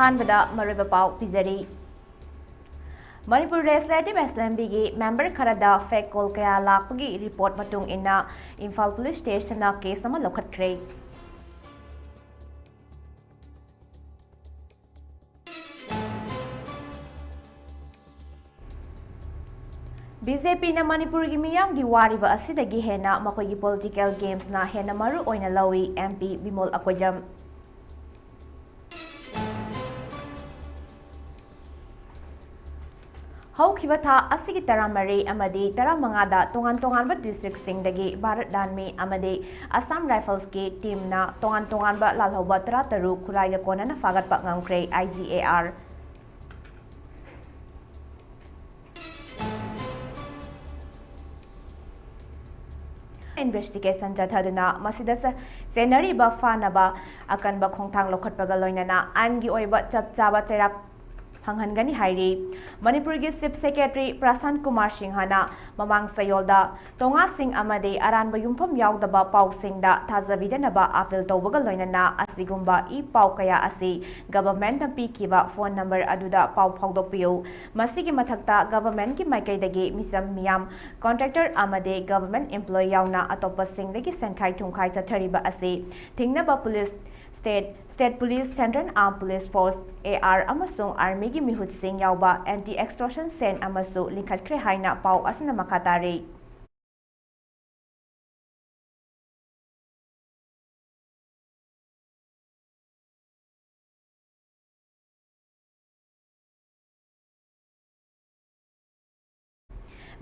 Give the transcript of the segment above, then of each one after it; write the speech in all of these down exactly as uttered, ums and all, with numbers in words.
ꯑꯍꯥꯟꯕꯗ ꯃꯔꯨꯑꯣꯏꯕ ꯄꯥꯎ ꯄꯤꯖꯔꯤ꯫ ꯃꯅꯤꯄꯨꯔ Legislative Assemblyꯒꯤ member ꯈꯔꯗ fake call ꯀꯌꯥ ꯂꯥꯛꯄꯒꯤ report ꯃꯇꯨꯡ ꯏꯟꯅ ꯏꯝꯐꯥꯜ Police Stationꯅ case ꯑꯃ ꯂꯧꯈꯠꯈ꯭ꯔꯦ꯫ BJPꯅ ꯃꯅꯤꯄꯨꯔꯒꯤ ꯃꯤꯌꯥꯝꯒꯤ ꯋꯥꯔꯤꯕ ꯑꯁꯤꯗꯒꯤ ꯍꯦꯟꯅ ꯃꯈꯣꯏꯒꯤ political gamesꯅ ꯍꯦꯟꯅ ꯃꯔꯨ ꯑꯣꯏꯅ ꯂꯧꯏ, MP ꯕꯤꯃꯣꯜ ꯑꯀꯣꯏꯖꯝ꯫ ꯍꯧꯈꯤꯕ ꯊꯥ ꯑꯁꯤꯒꯤ ꯇꯔꯥꯃꯔꯤ ꯑꯃꯗꯤ ꯇꯔꯥꯃꯉꯥꯗ ꯇꯣꯉꯥꯟ ꯇꯣꯉꯥꯟꯕ districtꯁꯤꯡꯗꯒꯤ ꯚꯥꯔꯠ ꯂꯥꯟꯃꯤ ꯑꯃꯗꯤ Assam Riflesꯀꯤ teamꯅ ꯇꯣꯉꯥꯟ ꯇꯣꯉꯥꯟꯕ ꯂꯥꯜꯍꯧꯕ ꯇꯔꯥꯇꯔꯨꯛ ꯈꯨꯠꯂꯥꯏꯒ ꯀꯣꯟꯅꯅ ꯐꯥꯒꯠꯄ ꯉꯝꯈ꯭ꯔꯦ, IGAR꯫ Investigation ꯆꯠꯊꯗꯨꯅ ꯃꯁꯤꯗ ꯆ-, ꯆꯦꯟꯅꯔꯤꯕ ꯐꯥꯅꯕ ꯑꯀꯟꯕ ꯈꯣꯡꯊꯥꯡ ꯂꯧꯈꯠꯄꯒ ꯂꯣꯏꯅꯅ ꯑꯥꯏꯟꯒꯤ ꯑꯣꯏꯕ ꯆꯞ ꯆꯥꯕ ꯆꯩꯔꯥꯛ ꯐꯪꯍꯟꯒꯅꯤ ꯍꯥꯏꯔꯤ꯫ ꯃꯅꯤꯄꯨꯔꯒꯤ Chief Secretary ꯄ꯭ꯔꯁꯥꯟ ꯀꯨꯃꯥꯔ ꯁꯤꯡꯍꯅ ꯃꯃꯥꯡ ꯆꯌꯣꯜꯗ ꯇꯣꯉꯥꯁꯤꯡ ꯑꯃꯗꯤ ꯑꯔꯥꯟꯕ ꯌꯨꯝꯐꯝ ꯌꯥꯎꯗꯕ ꯄꯥꯎꯁꯤꯡꯗ ꯊꯥꯖꯕꯤꯗꯅꯕ appeal ꯇꯧꯕꯒ ꯂꯣꯏꯅꯅ ꯑꯁꯤꯒꯨꯝꯕ e-ꯄꯥꯎ ꯀꯌꯥ ꯑꯁꯤ governmentꯅ ꯄꯤꯈꯤꯕ phone number ꯑꯗꯨꯗ ꯄꯥꯎ ꯐꯥꯎꯗꯣꯛꯄꯤꯌꯨ꯫ ꯃꯁꯤꯒꯤ ꯃꯊꯛꯇ governmentꯀꯤ ꯃꯥꯏꯀꯩꯗꯒꯤ ꯃꯤꯆꯝ ꯃꯤꯌꯥꯝ, contractor ꯑꯃꯗꯤ government employee ꯌꯥꯎꯅ ꯑꯇꯣꯞꯄꯁꯤꯡꯗꯒꯤ ꯁꯦꯟꯈꯥꯏ ꯊꯨꯝꯈꯥꯏ ꯆꯠꯊꯔꯤꯕ ꯑꯁꯤ ꯊꯤꯡꯅꯕ police, state, state police, Central Armed Police Force, AR ꯑꯃꯁꯨꯡ armyꯒꯤ ꯃꯤꯍꯨꯠꯁꯤꯡ ꯌꯥꯎꯕ anti extortion cell ꯑꯃꯁꯨ ꯂꯤꯡꯈꯠꯈ꯭ꯔꯦ ꯍꯥꯏꯅ ꯄꯥꯎ ꯑꯁꯤꯅ ꯃꯈꯥ ꯇꯥꯔꯤ꯫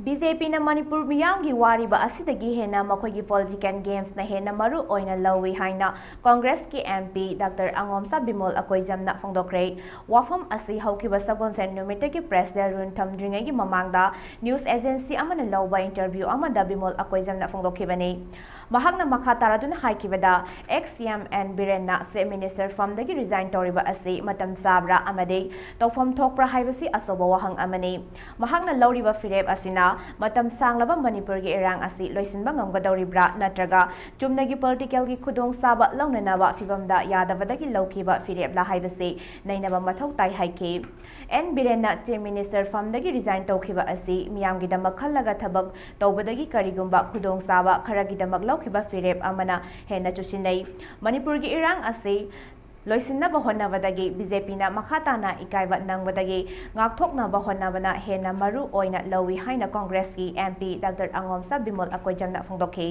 BJPꯅ ꯃꯅꯤꯄꯨꯔ ꯃꯤꯌꯥꯝꯒꯤ ꯋꯥꯔꯤꯕ ꯑꯁꯤꯗꯒꯤ ꯍꯦꯟꯅ ꯃꯈꯣꯏꯒꯤ political gamesꯅ ꯍꯦꯟꯅ ꯃꯔꯨ ꯑꯣꯏꯅ ꯂꯧꯏ ꯍꯥꯏꯅ Congressꯀꯤ MP Doctor ꯑꯉꯣꯝꯆꯥ ꯕꯤꯃꯣꯜ ꯑꯀꯣꯏꯖꯝꯅ ꯐꯣꯡꯗꯣꯛꯈ꯭ꯔꯦ꯫ ꯋꯥꯐꯝ ꯑꯁꯤ ꯍꯧꯈꯤꯕ ꯁꯒꯣꯜꯁꯦꯟ ꯅꯨꯃꯤꯠꯇꯒꯤ press release ꯊꯝꯗ꯭ꯔꯤꯉꯩꯒꯤ ꯃꯃꯥꯡꯗ news agency ꯑꯃꯅ ꯂꯧꯕ interview ꯑꯃꯗ ꯕꯤꯃꯣꯜ ꯑꯀꯣꯏꯖꯝꯅ ꯐꯣꯡꯗꯣꯛꯈꯤꯕꯅꯤ꯫ ꯃꯍꯥꯛꯅ ꯃꯈꯥ ꯇꯥꯔꯗꯨꯅ ꯍꯥꯏꯈꯤꯕꯗ, ex C M N ꯕꯤꯔꯦꯟꯅ Chief Minister ꯐꯝꯗꯒꯤ resign ꯇꯧꯔꯤꯕ ꯑꯁꯤ ꯃꯇꯝ ꯆꯥꯕ꯭ꯔꯥ ꯑꯃꯗꯤ ꯇꯧꯐꯝ ꯊꯣꯛꯄ꯭ꯔꯥ ꯍꯥꯏꯕꯁꯤ ꯑꯆꯧꯕ ꯋꯥꯍꯪ ꯑꯃꯅꯤ꯫ ꯃꯍꯥꯛꯅ ꯂꯧꯔꯤꯕ ꯐꯤꯔꯦꯞ ꯑꯁꯤꯅ ꯃꯇꯝ ꯁꯥꯡꯂꯕ ꯃꯅꯤꯄꯨꯔꯒꯤ ꯏꯔꯥꯡ ꯑꯁꯤ ꯂꯣꯏꯁꯤꯟꯕ ꯉꯝꯒꯗꯧꯔꯤꯕ꯭ꯔꯥ ꯅꯠꯇ꯭ꯔꯒ ꯆꯨꯝꯅꯒꯤ political ꯒꯤ ꯈꯨꯗꯣꯡꯆꯥꯕ ꯂꯧꯅꯅꯕ ꯐꯤꯚꯝꯗ ꯌꯥꯗꯕꯗꯒꯤ ꯂꯧꯈꯤꯕ ꯐꯤꯔꯦꯞꯂꯥ ꯍꯥꯏꯕꯁꯤ ꯅꯩꯅꯕ ꯃꯊꯧ ꯇꯥꯏ ꯍꯥꯏꯈꯤ꯫ ꯑꯦꯟ ꯕꯤꯔꯦꯟꯅ Chief Minister ꯐꯝꯗꯒꯤ resign ꯇꯧꯈꯤꯕ ꯑꯁꯤ ꯃꯤꯌꯥꯝꯒꯤꯗꯃꯛ ꯈꯜꯂꯒ ꯊꯕꯛ ꯇꯧꯕꯗꯒꯤ ꯀꯔꯤꯒꯨꯝꯕ ꯈꯨꯗꯣꯡꯆꯥꯕ ꯈꯔꯒꯤꯗꯃꯛ ꯂꯧꯈꯤꯕ ꯐꯤꯔꯦꯞ ꯑꯃꯅ ꯍꯦꯟꯅ ꯆꯨꯁꯤꯟꯅꯩ꯫ ꯃꯅꯤꯄꯨꯔꯒꯤ ꯏꯔꯥꯡ ꯑꯁꯤ ꯂꯣꯏꯁꯤꯟꯅꯕ ꯍꯣꯠꯅꯕꯗꯒꯤ B J P ꯅ ꯃꯈꯥ ꯇꯥꯅ ꯏꯀꯥꯏꯕ ꯅꯪꯕꯗꯒꯤ ꯉꯥꯛꯊꯣꯛꯅꯕ ꯍꯣꯠꯅꯕꯅ ꯍꯦꯟꯅ ꯃꯔꯨ ꯑꯣꯏꯅ ꯂꯧꯏ ꯍꯥꯏꯅ Congress ꯀꯤ M P Doctor ꯑꯉꯣꯝꯆꯥ ꯕꯤꯃꯣꯜ ꯑꯀꯣꯏꯖꯝꯅ ꯐꯣꯡꯗꯣꯛꯈꯤ꯫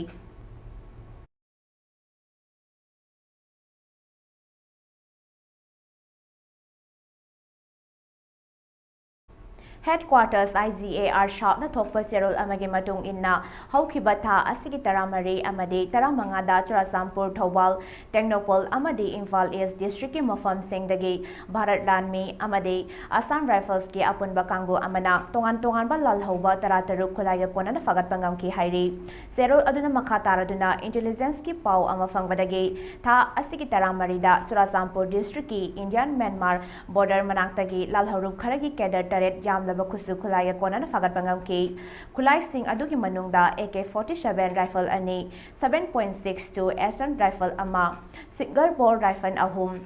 Headquarters I G A R South ꯅ ꯊꯣꯛꯄ ꯆꯦꯔꯣꯜ ꯑꯃꯒꯤ ꯃꯇꯨꯡ ꯏꯟꯅ, ꯍꯧꯈꯤꯕ ꯊꯥ ꯑꯁꯤꯒꯤ ꯇꯔꯥꯃꯔꯤ ꯑꯃꯗꯤ ꯇꯔꯥꯃꯉꯥꯗ ꯆꯨꯔꯥꯆꯥꯟꯄꯨꯔ, ꯊꯧꯕꯥꯜ, ꯇꯦꯡꯅꯧꯄꯜ ꯑꯃꯗꯤ ꯏꯝꯐꯥꯜ East district ꯀꯤ ꯃꯐꯝꯁꯤꯡꯗꯒꯤ ꯚꯥꯔꯠ ꯂꯥꯟꯃꯤ ꯑꯃꯗꯤ Assam Rifles ꯀꯤ ꯑꯄꯨꯟꯕ ꯀꯥꯡꯕꯨ ꯑꯃꯅ ꯇꯣꯉꯥꯟ ꯇꯣꯉꯥꯟꯕ ꯂꯥꯜꯍꯧꯕ ꯇꯔꯥꯇꯔꯨꯛ ꯈꯨꯠꯂꯥꯏꯒ ꯀꯣꯟꯅꯅ ꯐꯥꯒꯠꯄ ꯉꯝꯈꯤ ꯍꯥꯏꯔꯤ꯫ ꯆꯦꯔꯣꯜ ꯑꯗꯨꯅ ꯃꯈꯥ ꯇꯥꯔꯗꯨꯅ intelligence ꯀꯤ ꯄꯥꯎ ꯑꯃ ꯐꯪꯕꯗꯒꯤ, ꯊꯥ ꯑꯁꯤꯒꯤ ꯇꯔꯥꯃꯔꯤꯗ ꯆꯨꯔꯥꯆꯥꯟꯄꯨꯔ district ꯀꯤ Indian Myanmar border ꯃꯅꯥꯛꯇꯒꯤ ꯂꯥꯜꯍꯧꯔꯨꯞ ꯈꯔꯒꯤ cadre ꯇꯔꯦꯠ ꯌꯥꯝꯂꯕ ꯈꯨꯠꯁꯨ ꯈꯨꯠꯂꯥꯏꯒ ꯀꯣꯟꯅꯅ ꯐꯥꯒꯠꯄ ꯉꯝꯈꯤ꯫ ꯈꯨꯠꯂꯥꯏꯁꯤꯡ ꯑꯗꯨꯒꯤ ꯃꯅꯨꯡꯗ A K forty seven rifle ꯑꯅꯤ, seven point six two Assam rifle ꯑꯃ, single bore rifle ꯑꯍꯨꯝ,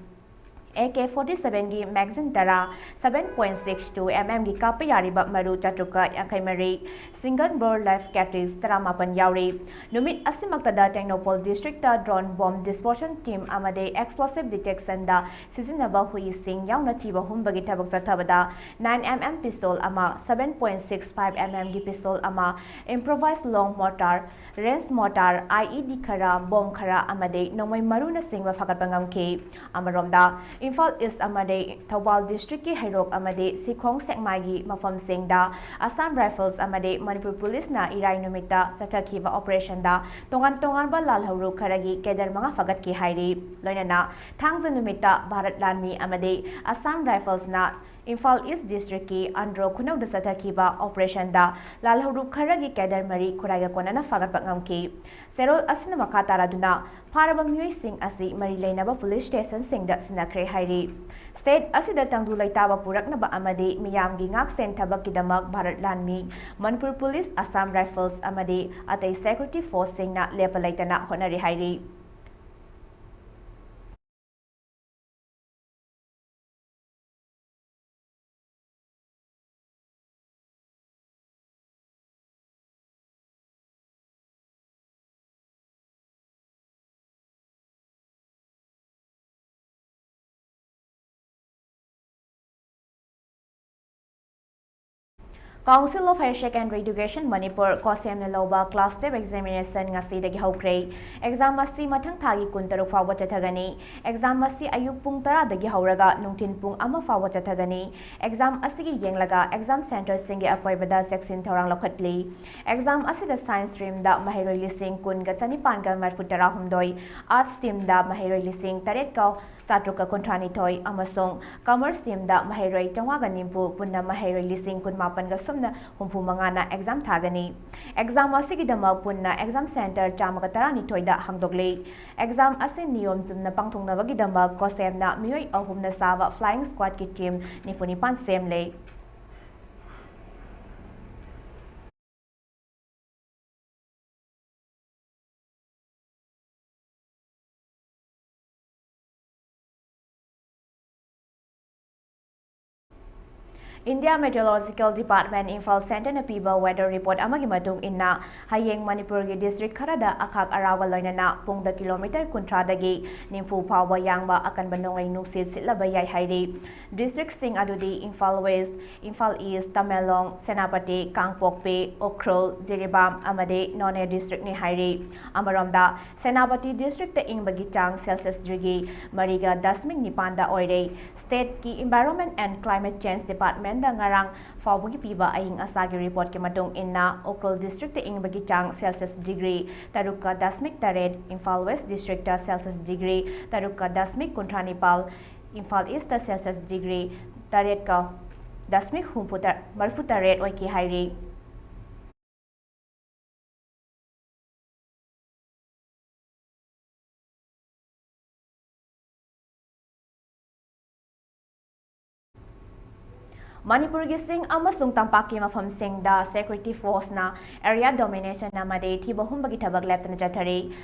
A K forty seven ꯒꯤ magazine ꯇꯔꯥ, seven point six two M M ꯒꯤ ꯀꯥꯞꯄ ꯌꯥꯔꯤꯕ ꯃꯔꯨ ꯆꯥꯇ꯭ꯔꯨꯛꯀ ꯌꯥꯡꯈꯩ ꯃꯔꯤ, single bore live cartridge ꯇꯔꯥꯃꯥꯄꯟ ꯌꯥꯎꯔꯤ꯫ ꯅꯨꯃꯤꯠ ꯑꯁꯤꯃꯛꯇꯗ ꯇꯦꯡꯅꯧꯄꯜ district ꯇ drone bomb dispersion team ꯑꯃꯗꯤ explosive detection ꯗ ꯁꯤꯖꯤꯟꯅꯕ ꯍꯨꯏꯁꯤꯡ ꯌꯥꯎꯅ ꯊꯤꯕ ꯍꯨꯝꯕꯒꯤ ꯊꯕꯛ ꯆꯠꯊꯕꯗ nine M M pistol ꯑꯃ, seven point six five M M ꯒꯤ pistol ꯑꯃ, improvised long mortar, range mortar, I E D ꯈꯔ, bomb ꯈꯔ ꯑꯃꯗꯤ ꯅꯣꯡꯃꯩ ꯃꯔꯨꯅꯆꯤꯡꯕ ꯐꯥꯒꯠꯄ ꯉꯝꯈꯤ꯫ ꯑꯃꯔꯣꯝꯗ, ꯏꯝꯐꯥꯜ East ꯑꯃꯗꯤ ꯊꯧꯕꯥꯜ district ꯀꯤ ꯍꯩꯔꯣꯛ ꯑꯃꯗꯤ ꯁꯤꯈꯣꯡ ꯁꯦꯛꯃꯥꯏꯒꯤ ꯃꯐꯝꯁꯤꯡꯗ Assam Rifles ꯑꯃꯗꯤ ꯃꯅꯤꯄꯨꯔ Police ꯅ ꯏꯔꯥꯏ ꯅꯨꯃꯤꯠꯇ ꯆꯠꯊꯈꯤꯕ operation ꯗ ꯇꯣꯉꯥꯟ ꯇꯣꯉꯥꯟꯕ ꯂꯥꯜꯍꯧꯔꯨꯞ ꯈꯔꯒꯤ cadre ꯃꯉꯥ ꯐꯥꯒꯠꯈꯤ ꯍꯥꯏꯔꯤ꯫ ꯂꯣꯏꯅꯅ ꯊꯥꯡꯖ ꯅꯨꯃꯤꯠꯇ ꯚꯥꯔꯠ ꯂꯥꯟꯃꯤ ꯑꯃꯗꯤ Assam Rifles ꯅ ꯏꯝꯐꯥꯜ ꯏꯁ ꯗꯤꯁꯇ꯭ꯔꯤꯛꯀꯤ ꯑꯟꯗ꯭ꯔꯣ ꯈꯨꯅꯧꯗ ꯆꯠꯊꯈꯤꯕ ꯑꯣꯄꯔꯦꯁꯟꯗ ꯂꯥꯜꯍꯧꯂꯨꯞ ꯈꯔꯒꯤ ꯀꯦꯗꯔ ꯃꯔꯤ ꯈꯨꯔꯥꯏꯒ ꯀꯣꯟꯅꯅ ꯐꯥꯒꯠꯄ ꯉꯝꯈꯤ꯫ ꯆꯦꯔꯣꯜ ꯑꯁꯤꯅ ꯃꯈꯥ ꯇꯥꯔꯗꯨꯅ ꯐꯥꯔꯕ ꯃꯤꯑꯣꯏꯁꯤꯡ ꯑꯁꯤ ꯃꯔꯤ ꯂꯩꯅꯕ ꯄꯨꯂꯤꯁ ꯁ꯭ꯇꯦꯁꯟꯁꯤꯡꯗ ꯁꯤꯟꯅꯈ꯭ꯔꯦ ꯍꯥꯏꯔꯤ꯫ ꯁ꯭ꯇꯦꯠ ꯑꯁꯤꯗ ꯇꯪꯗꯨ ꯂꯩꯇꯥꯕ ꯄꯨꯔꯛꯅꯕ ꯑꯃꯗꯤ ꯃꯤꯌꯥꯝꯒꯤ ꯉꯥꯛ ꯁꯦꯟ ꯊꯕꯛꯀꯤꯗꯃꯛ ꯚꯥꯔꯠ ꯂꯥꯟꯃꯤ, ꯃꯅꯤꯄꯨꯔ ꯄꯨꯂꯤꯁ, ꯑꯁꯥꯝ ꯔꯥꯏꯐꯜꯁ ꯑꯃꯗꯤ ꯑꯇꯩ ꯁꯦꯀ꯭ꯌꯨꯔꯤꯇꯤ ꯐꯣꯔꯁꯁꯤꯡꯅ ꯂꯦꯞꯄ ꯂꯩꯇꯅ ꯍꯣꯠꯅꯔꯤ ꯍꯥꯏꯔꯤ꯫ Council of Higher Secondary Education Manipur, ꯀꯣꯁꯦꯝꯅ ꯂꯧꯕ class twelve examination ꯉꯁꯤꯗꯒꯤ ꯍꯧꯈ꯭ꯔꯦ꯫ Exam ꯑꯁꯤ ꯃꯊꯪ ꯊꯥꯒꯤ ꯀꯨꯟꯇꯔꯨꯛ ꯐꯥꯎꯕ ꯆꯠꯊꯒꯅꯤ꯫ Exam ꯑꯁꯤ ꯑꯌꯨꯛ ꯄꯨꯡ ꯇꯔꯥꯗꯒꯤ ꯍꯧꯔꯒ ꯅꯨꯡꯊꯤꯟ ꯄꯨꯡ ꯑꯃ ꯐꯥꯎꯕ ꯆꯠꯊꯒꯅꯤ꯫ Exam ꯑꯁꯤꯒꯤ ꯌꯦꯡꯂꯒ exam centreꯁꯤꯡꯒꯤ ꯑꯀꯣꯏꯕꯗ ꯆꯦꯛꯁꯤꯟ ꯊꯧꯔꯥꯡ ꯂꯧꯈꯠꯂꯤ꯫ Exam ꯑꯁꯤꯗ science streamꯗ ꯃꯍꯩꯔꯣꯏ ꯂꯤꯁꯤꯡ ꯀꯨꯟꯒ ꯆꯅꯤꯄꯥꯟꯒ ꯃꯔꯤꯐꯨ ꯇꯔꯥꯍꯨꯝꯗꯣꯏ, arts streamꯗ ꯃꯍꯩꯔꯣꯏ ꯂꯤꯁꯤꯡ ꯇꯔꯦꯠꯀ ꯆꯥꯇ꯭ꯔꯨꯛꯀ ꯀꯨꯟꯊ꯭ꯔꯥꯅꯤꯊꯣꯏ ꯑꯃꯁꯨꯡ commerce streamꯗ ꯃꯍꯩꯔꯣꯏ ꯆꯥꯝꯃꯉꯥꯒ ꯅꯤꯐꯨ, ꯄꯨꯟꯅ ꯃꯍꯩꯔꯣꯏ ꯂꯤꯁꯤꯡ ꯀꯨꯟꯃꯥꯄꯟꯒ ꯁꯨꯞꯅ ꯍꯨꯝꯐꯨ ꯃꯉꯥꯅ exam ꯊꯥꯒꯅꯤ꯫ Exam ꯑꯁꯤꯒꯤꯗꯃꯛ ꯄꯨꯟꯅ exam centre ꯆꯥꯝꯃꯒ ꯇꯔꯥꯅꯤꯊꯣꯏꯗ ꯍꯥꯡꯗꯣꯛꯂꯤ꯫ Exam ꯑꯁꯤ ꯅꯤꯌꯣꯝ ꯆꯨꯝꯅ ꯄꯥꯡꯊꯣꯛꯅꯕꯒꯤꯗꯃꯛ ꯀꯣꯁꯦꯝꯅ ꯃꯤꯑꯣꯏ ꯑꯍꯨꯝꯅ ꯁꯥꯕ flying squadꯀꯤ team ꯅꯤꯐꯨ ꯅꯤꯄꯥꯟ ꯁꯦꯝꯂꯦ꯫ India Meteorological Department, ꯏꯝꯐꯥꯜ centreꯅ ꯄꯤꯕ weather report ꯑꯃꯒꯤ ꯃꯇꯨꯡ ꯏꯟꯅ, ꯍꯌꯦꯡ ꯃꯅꯤꯄꯨꯔꯒꯤ district ꯈꯔꯗ ꯑꯈꯥꯛ ꯑꯔꯥꯎꯒ ꯂꯣꯏꯅꯅ ꯄꯨꯡꯗ kilometre ꯀꯨꯟꯊ꯭ꯔꯥꯗꯒꯤ ꯅꯤꯐꯨ ꯐꯥꯎꯕ ꯌꯥꯡꯕ ꯑꯀꯟꯕ ꯅꯣꯡꯂꯩ ꯅꯨꯡꯁꯤꯠ ꯁꯤꯠꯂꯕ ꯌꯥꯏ ꯍꯥꯏꯔꯤ꯫ Districtꯁꯤꯡ ꯑꯗꯨꯗꯤ ꯏꯝꯐꯥꯜ West, ꯏꯝꯐꯥꯜ East, ꯇꯃꯦꯡꯂꯣꯡ, ꯁꯦꯅꯥꯄꯇꯤ, ꯀꯥꯡꯄꯣꯛꯄꯤ, ꯎꯈ꯭ꯔꯨꯜ, ꯖꯤꯔꯤꯕꯥꯝ ꯑꯃꯗꯤ ꯅꯣꯅꯦ districtꯅꯤ ꯍꯥꯏꯔꯤ꯫ ꯑꯃꯔꯣꯝꯗ, ꯁꯦꯅꯥꯄꯇꯤ districtꯇ ꯏꯪꯕꯒꯤ ꯆꯥꯡ Celsius degree ꯃꯔꯤꯒ ꯗꯁꯃꯤꯛ ꯅꯤꯄꯥꯟꯗ ꯑꯣꯏꯔꯦ꯫ Stateꯀꯤ Environment and Climate Change Departmentꯗ ꯉꯔꯥꯡ ꯐꯥꯎꯕꯒꯤ ꯄꯤꯕ ꯑꯏꯪ ꯑꯁꯥꯒꯤ reportꯀꯤ ꯃꯇꯨꯡ ꯏꯟꯅ, ꯎꯈ꯭ꯔꯨꯜ districtꯇ ꯏꯪꯕꯒꯤ ꯆꯥꯡ Celsius degree ꯇꯔꯨꯛꯀ ꯗꯁꯃꯤꯛ ꯇꯔꯦꯠ, ꯏꯝꯐꯥꯜ West districtꯇ Celsius degree ꯇꯔꯨꯛꯀ ꯗꯁꯃꯤꯛ ꯀꯨꯟꯊ꯭ꯔꯥ ꯅꯤꯄꯥꯜ, ꯏꯝꯐꯥꯜ Eastꯇ Celsius degree ꯇꯔꯦꯠꯀ ꯗꯁꯃꯤꯛ ꯍꯨꯝꯐꯨ ꯃꯔꯤꯐꯨ ꯇꯔꯦꯠ ꯑꯣꯏꯈꯤ ꯍꯥꯏꯔꯤ꯫ ꯃꯅꯤꯄꯨꯔꯒꯤ ꯆꯤꯡ ꯑꯃꯁꯨꯡ ꯇꯝꯄꯥꯛꯀꯤ ꯃꯐꯝꯁꯤꯡꯗ security forceꯅ area domination ꯑꯃꯗꯤ ꯊꯤꯕ ꯍꯨꯝꯕꯒꯤ ꯊꯕꯛ ꯂꯦꯞꯇꯅ ꯆꯠꯊꯔꯤ꯫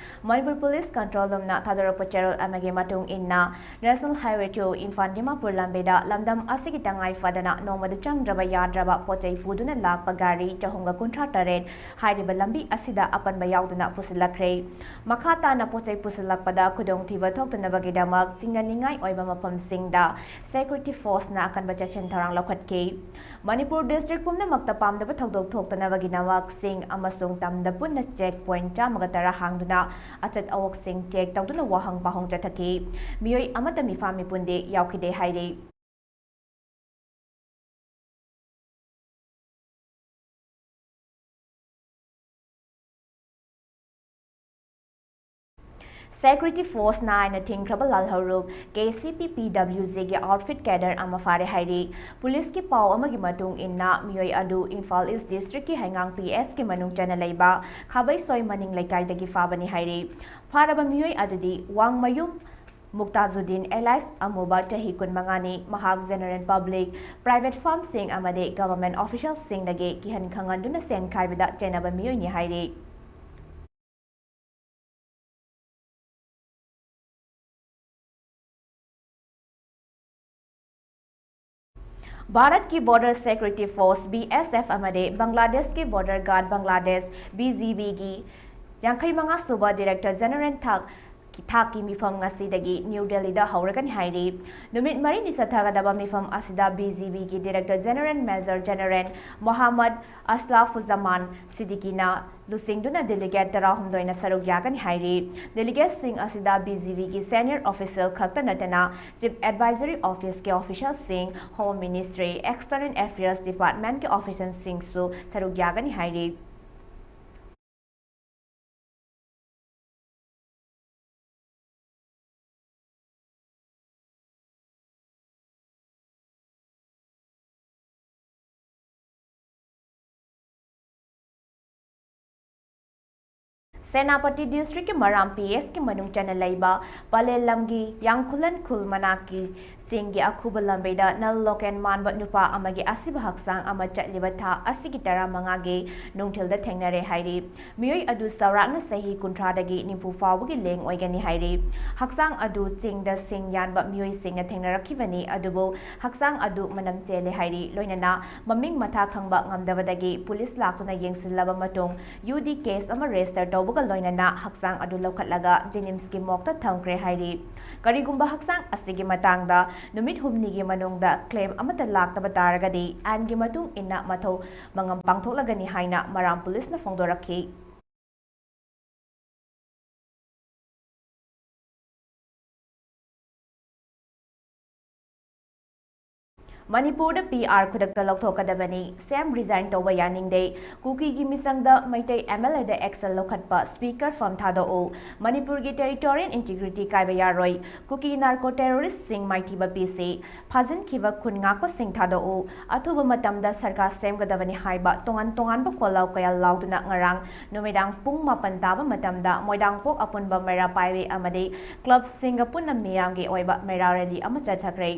ꯃꯅꯤꯄꯨꯔ Police Control Roomꯅ ꯊꯥꯗꯣꯔꯛꯄ ꯆꯦꯔꯣꯜ ꯑꯃꯒꯤ ꯃꯇꯨꯡ ꯏꯟꯅ, National Highway two Imphal Dimapur ꯂꯝꯕꯤꯗ ꯂꯝꯗꯝ ꯑꯁꯤꯒꯤ ꯇꯉꯥꯏ ꯐꯗꯅ ꯅꯣꯡꯃꯗ ꯆꯪꯗ꯭ꯔꯕ ꯌꯥꯗ꯭ꯔꯕ ꯄꯣꯠꯆꯩ ꯄꯨꯗꯨꯅ ꯂꯥꯛꯄ ꯒꯥꯔꯤ ꯆꯍꯨꯝꯒ ꯀꯨꯟꯊ꯭ꯔꯥ ꯇꯔꯦꯠ ꯍꯥꯏꯔꯤꯕ ꯂꯝꯕꯤ ꯑꯁꯤꯗ ꯑꯄꯟꯕ ꯌꯥꯎꯗꯅ ꯄꯨꯁꯤꯜꯂꯛꯈ꯭ꯔꯦ꯫ ꯃꯈꯥ ꯇꯥꯅ ꯄꯣꯠꯆꯩ ꯄꯨꯁꯤꯜꯂꯛꯄꯗ ꯈꯨꯗꯣꯡꯊꯤꯕ ꯊꯣꯛꯇꯅꯕꯒꯤꯗꯃꯛ ꯆꯤꯡꯅꯅꯤꯡꯉꯥꯏ ꯑꯣꯏꯕ ꯃꯐꯝꯁꯤꯡꯗ security forceꯅ ꯑꯀꯟꯕ ꯆꯦꯛꯁꯤꯟ ꯊꯧꯔꯥꯡ ꯂꯧꯈꯠꯈꯤ꯫ ꯃꯅꯤꯄꯨꯔ district ꯄꯨꯝꯅꯃꯛꯇ ꯄꯥꯝꯗꯕ ꯊꯧꯗꯣꯛ ꯊꯣꯛꯇꯅꯕꯒꯤꯗꯃꯛ ꯆꯤꯡ ꯑꯃꯁꯨꯡ ꯇꯝꯗ ꯄꯨꯟꯅ check point ꯆꯥꯝꯃꯒ ꯇꯔꯥ ꯍꯥꯡꯗꯨꯅ ꯑꯆꯠ ꯑꯋꯣꯛꯁꯤꯡ check ꯇꯧꯗꯨꯅ ꯋꯥꯍꯪ ꯄꯥꯎꯍꯪ ꯆꯠꯊꯈꯤ꯫ ꯃꯤꯑꯣꯏ ꯑꯃꯠꯇ ꯃꯤꯐꯥ ꯃꯤꯄꯨꯟꯗꯤ ꯌꯥꯎꯈꯤꯗꯦ ꯍꯥꯏꯔꯤ꯫ Security forceꯅ ꯍꯥꯏꯅ ꯊꯤꯡꯈ꯭ꯔꯕ ꯂꯥꯜꯍꯧꯂꯨꯞ K C P P W Gꯒꯤ outfit cadre ꯑꯃ ꯐꯥꯔꯦ ꯍꯥꯏꯔꯤ꯫ Policeꯀꯤ ꯄꯥꯎ ꯑꯃꯒꯤ ꯃꯇꯨꯡ ꯏꯟꯅ, ꯃꯤꯑꯣꯏ ꯑꯗꯨ ꯏꯝꯐꯥꯜ East districtꯀꯤ ꯍꯩꯉꯥꯡ P Sꯀꯤ ꯃꯅꯨꯡ ꯆꯟꯅ ꯂꯩꯕ ꯈꯥꯕꯩꯁꯣꯏ ꯃꯅꯤꯡ ꯂꯩꯀꯥꯏꯗꯒꯤ ꯐꯥꯕꯅꯤ ꯍꯥꯏꯔꯤ꯫ ꯐꯥꯔꯕ ꯃꯤꯑꯣꯏ ꯑꯗꯨꯗꯤ ꯋꯥꯡꯃꯌꯨꯝ ꯃꯨꯛꯇꯥꯖꯨꯗꯤꯟ alias ꯑꯃꯨꯕ, ꯆꯍꯤ ꯀꯨꯟꯃꯉꯥꯅꯤ꯫ ꯃꯍꯥꯛ general public, private firmꯁꯤꯡ ꯑꯃꯗꯤ government officialꯁꯤꯡꯗꯒꯤ ꯀꯤꯍꯟ ꯈꯪꯍꯟꯗꯨꯅ ꯁꯦꯟ ꯈꯥꯏꯕꯗ ꯆꯦꯟꯅꯕ ꯃꯤꯑꯣꯏꯅꯤ ꯍꯥꯏꯔꯤ꯫ ꯚꯥꯔꯠꯀꯤ Border Security Force, B S F, ꯑꯃꯗꯤ ꯕꯪꯒ꯭ꯂꯥꯗꯦꯁꯀꯤ Border Guard Bangladesh, B G Bꯒꯤ ꯌꯥꯡꯈꯩ ꯃꯉꯥ ꯁꯨꯕ Director General ꯊꯥꯛ ꯊꯥꯛꯀꯤ ꯃꯤꯐꯝ ꯉꯁꯤꯗꯒꯤ ꯅ꯭ꯌꯨ ꯗꯦꯜꯂꯤꯗ ꯍꯧꯔꯒꯅꯤ ꯍꯥꯏꯔꯤ꯫ ꯅꯨꯃꯤꯠ ꯃꯔꯤꯅꯤ ꯆꯠꯊꯒꯗꯕ ꯃꯤꯐꯝ ꯑꯁꯤꯗ B G Bꯒꯤ Director General Major General ꯃꯣꯍꯥꯃꯗ ꯑꯁꯂꯥꯐꯨꯖꯃꯥꯟ ꯁꯤꯗꯤꯀꯤꯅ ꯂꯨꯆꯤꯡꯗꯨꯅ delegate ꯇꯔꯥꯍꯨꯝꯗꯣꯏꯅ ꯁꯔꯨꯛ ꯌꯥꯒꯅꯤ ꯍꯥꯏꯔꯤ꯫ Delegatesꯁꯤꯡ ꯑꯁꯤꯗ B G Bꯒꯤ senior official ꯈꯛꯇ ꯅꯠꯇꯅ Chief Advisory Officeꯀꯤ officialꯁꯤꯡ, Home Ministry, External Affairs Departmentꯀꯤ officialꯁꯤꯡꯁꯨ ꯁꯔꯨꯛ ꯌꯥꯒꯅꯤ ꯍꯥꯏꯔꯤ꯫ ꯁꯦꯅꯥꯄꯇꯤ ꯗꯤꯁꯇ꯭ꯔꯤꯛꯀꯤ ꯃꯔꯥꯝ ꯄꯤ ꯑꯦꯁꯀꯤ ꯃꯅꯨꯡ ꯆꯟꯅ ꯂꯩꯕ ꯄꯂꯦꯜ ꯂꯝꯒꯤ ꯌꯥꯡꯈꯨꯂꯟ ꯈꯨꯜ ꯃꯅꯥꯛꯀꯤ ꯆꯤꯡꯒꯤ ꯑꯈꯨꯕ ꯂꯝꯕꯤꯗ ꯅꯜ ꯂꯣꯀꯦꯟ ꯃꯥꯟꯕ ꯅꯨꯄꯥ ꯑꯃꯒꯤ ꯑꯁꯤꯕ ꯍꯛꯆꯥꯡ ꯑꯃ ꯆꯠꯂꯤꯕ ꯊꯥ ꯑꯁꯤꯒꯤ ꯇꯔꯥꯃꯉꯥꯒꯤ ꯅꯨꯡꯊꯤꯜꯗ ꯊꯦꯡꯅꯔꯦ ꯍꯥꯏꯔꯤ꯫ ꯃꯤꯑꯣꯏ ꯑꯗꯨ ꯆꯥꯎꯔꯥꯛꯅ ꯆꯍꯤ ꯀꯨꯟꯊ꯭ꯔꯥꯗꯒꯤ ꯅꯤꯐꯨ ꯐꯥꯎꯕꯒꯤ ꯂꯦꯡ ꯑꯣꯏꯒꯅꯤ ꯍꯥꯏꯔꯤ꯫ ꯍꯛꯆꯥꯡ ꯑꯗꯨ ꯆꯤꯡꯗ ꯁꯤꯡ ꯌꯥꯟꯕ ꯃꯤꯑꯣꯏꯁꯤꯡꯅ ꯊꯦꯡꯅꯔꯛꯈꯤꯕꯅꯤ, ꯑꯗꯨꯕꯨ ꯍꯛꯆꯥꯡ ꯑꯗꯨ ꯃꯅꯝ ꯆꯦꯜꯂꯦ ꯍꯥꯏꯔꯤ꯫ ꯂꯣꯏꯅꯅ ꯃꯃꯤꯡ ꯃꯊꯥ ꯈꯪꯕ ꯉꯝꯗꯕꯗꯒꯤ ꯄꯨꯂꯤꯁ ꯂꯥꯛꯇꯨꯅ ꯌꯦꯡꯁꯤꯜꯂꯕ ꯃꯇꯨꯡ ꯌꯨ ꯗꯤ ꯀꯦꯁ ꯑꯃ ꯔꯦꯖꯤꯁꯇꯔ ꯇꯧꯕꯒ ꯂꯣꯏꯅꯅ ꯍꯛꯆꯥꯡ ꯑꯗꯨ ꯂꯧꯈꯠꯂꯒ ꯖꯦꯅꯤꯝꯁꯀꯤ ꯃꯣꯔꯒꯇ ꯊꯝꯈ꯭ꯔꯦ ꯍꯥꯏꯔꯤ꯫ ꯀꯔꯤꯒꯨꯝꯕ ꯍꯛꯆꯥꯡ ꯑꯁꯤꯒꯤ ꯃꯇꯥꯡꯗ ꯅꯨꯃꯤꯠ ꯍꯨꯝꯅꯤꯒꯤ ꯃꯅꯨꯡꯗ ꯀ꯭ꯂꯦꯝ ꯑꯃꯠꯇ ꯂꯥꯛꯇꯕ ꯇꯥꯔꯒꯗꯤ ꯑꯥꯏꯟꯒꯤ ꯃꯇꯨꯡ ꯏꯟꯅ ꯃꯊꯧ ꯃꯉꯝ ꯄꯥꯡꯊꯣꯛꯂꯒꯅꯤ ꯍꯥꯏꯅ ꯃꯔꯥꯝ ꯄꯨꯂꯤꯁꯅ ꯐꯣꯡꯗꯣꯔꯛꯈꯤ꯫ ꯃꯅꯤꯄꯨꯔꯗ ꯄꯤ ꯑꯥꯔ ꯈꯨꯗꯛꯇ ꯂꯧꯊꯣꯛꯀꯗꯕꯅꯤ, ꯁꯤ ꯑꯦꯝ ꯔꯤꯖꯥꯏꯟ ꯇꯧꯕ ꯌꯥꯅꯤꯡꯗꯦ, ꯀꯨꯀꯤꯒꯤ ꯃꯤꯆꯪꯗ ꯃꯩꯇꯩ ꯑꯦꯝ ꯑꯦꯜ ꯑꯦꯗ ꯑꯦꯛꯁꯟ ꯂꯧꯈꯠꯄ, ꯁ꯭ꯄꯤꯀꯔ ꯐꯝ ꯊꯥꯗꯣꯛꯎ, ꯃꯅꯤꯄꯨꯔꯒꯤ ꯇꯦꯔꯤꯇꯣꯔꯤꯌꯦꯜ ꯏꯟꯇꯤꯒ꯭ꯔꯤꯇꯤ ꯀꯥꯏꯕ ꯌꯥꯔꯣꯏ, ꯀꯨꯀꯤ ꯅꯥꯔꯀꯣ ꯇꯦꯔꯣꯔꯤꯁ꯭ꯠꯁꯤꯡ ꯃꯥꯏꯊꯤꯕ ꯄꯤꯁꯤ, ꯐꯥꯖꯤꯟꯈꯤꯕ ꯈꯨꯟ ꯉꯥꯛꯄꯁꯤꯡ ꯊꯥꯗꯣꯛꯎ, ꯑꯊꯨꯕ ꯃꯇꯝꯗ ꯁꯔꯀꯥꯔ ꯁꯦꯝꯒꯗꯕꯅꯤ ꯍꯥꯏꯕ ꯇꯣꯉꯥꯟ ꯇꯣꯉꯥꯟꯕ ꯈꯣꯜꯂꯥꯎ ꯀꯌꯥ ꯂꯥꯎꯗꯨꯅ ꯉꯔꯥꯡ ꯅꯨꯃꯤꯗꯥꯡ ꯄꯨꯡ ꯃꯥꯄꯟ ꯇꯥꯕ ꯃꯇꯝꯗ ꯃꯣꯏꯔꯥꯡꯄꯣꯛ ꯑꯄꯨꯟꯕ ꯃꯩꯔꯥ ꯄꯥꯏꯕꯤ ꯑꯃꯗꯤ ꯀ꯭ꯂꯕꯁꯤꯡꯒ ꯄꯨꯟꯅ ꯃꯤꯌꯥꯝꯒꯤ ꯑꯣꯏꯕ ꯃꯩꯔꯥ ꯔꯦꯂꯤ ꯑꯃ ꯆꯠꯊꯈ꯭ꯔꯦ꯫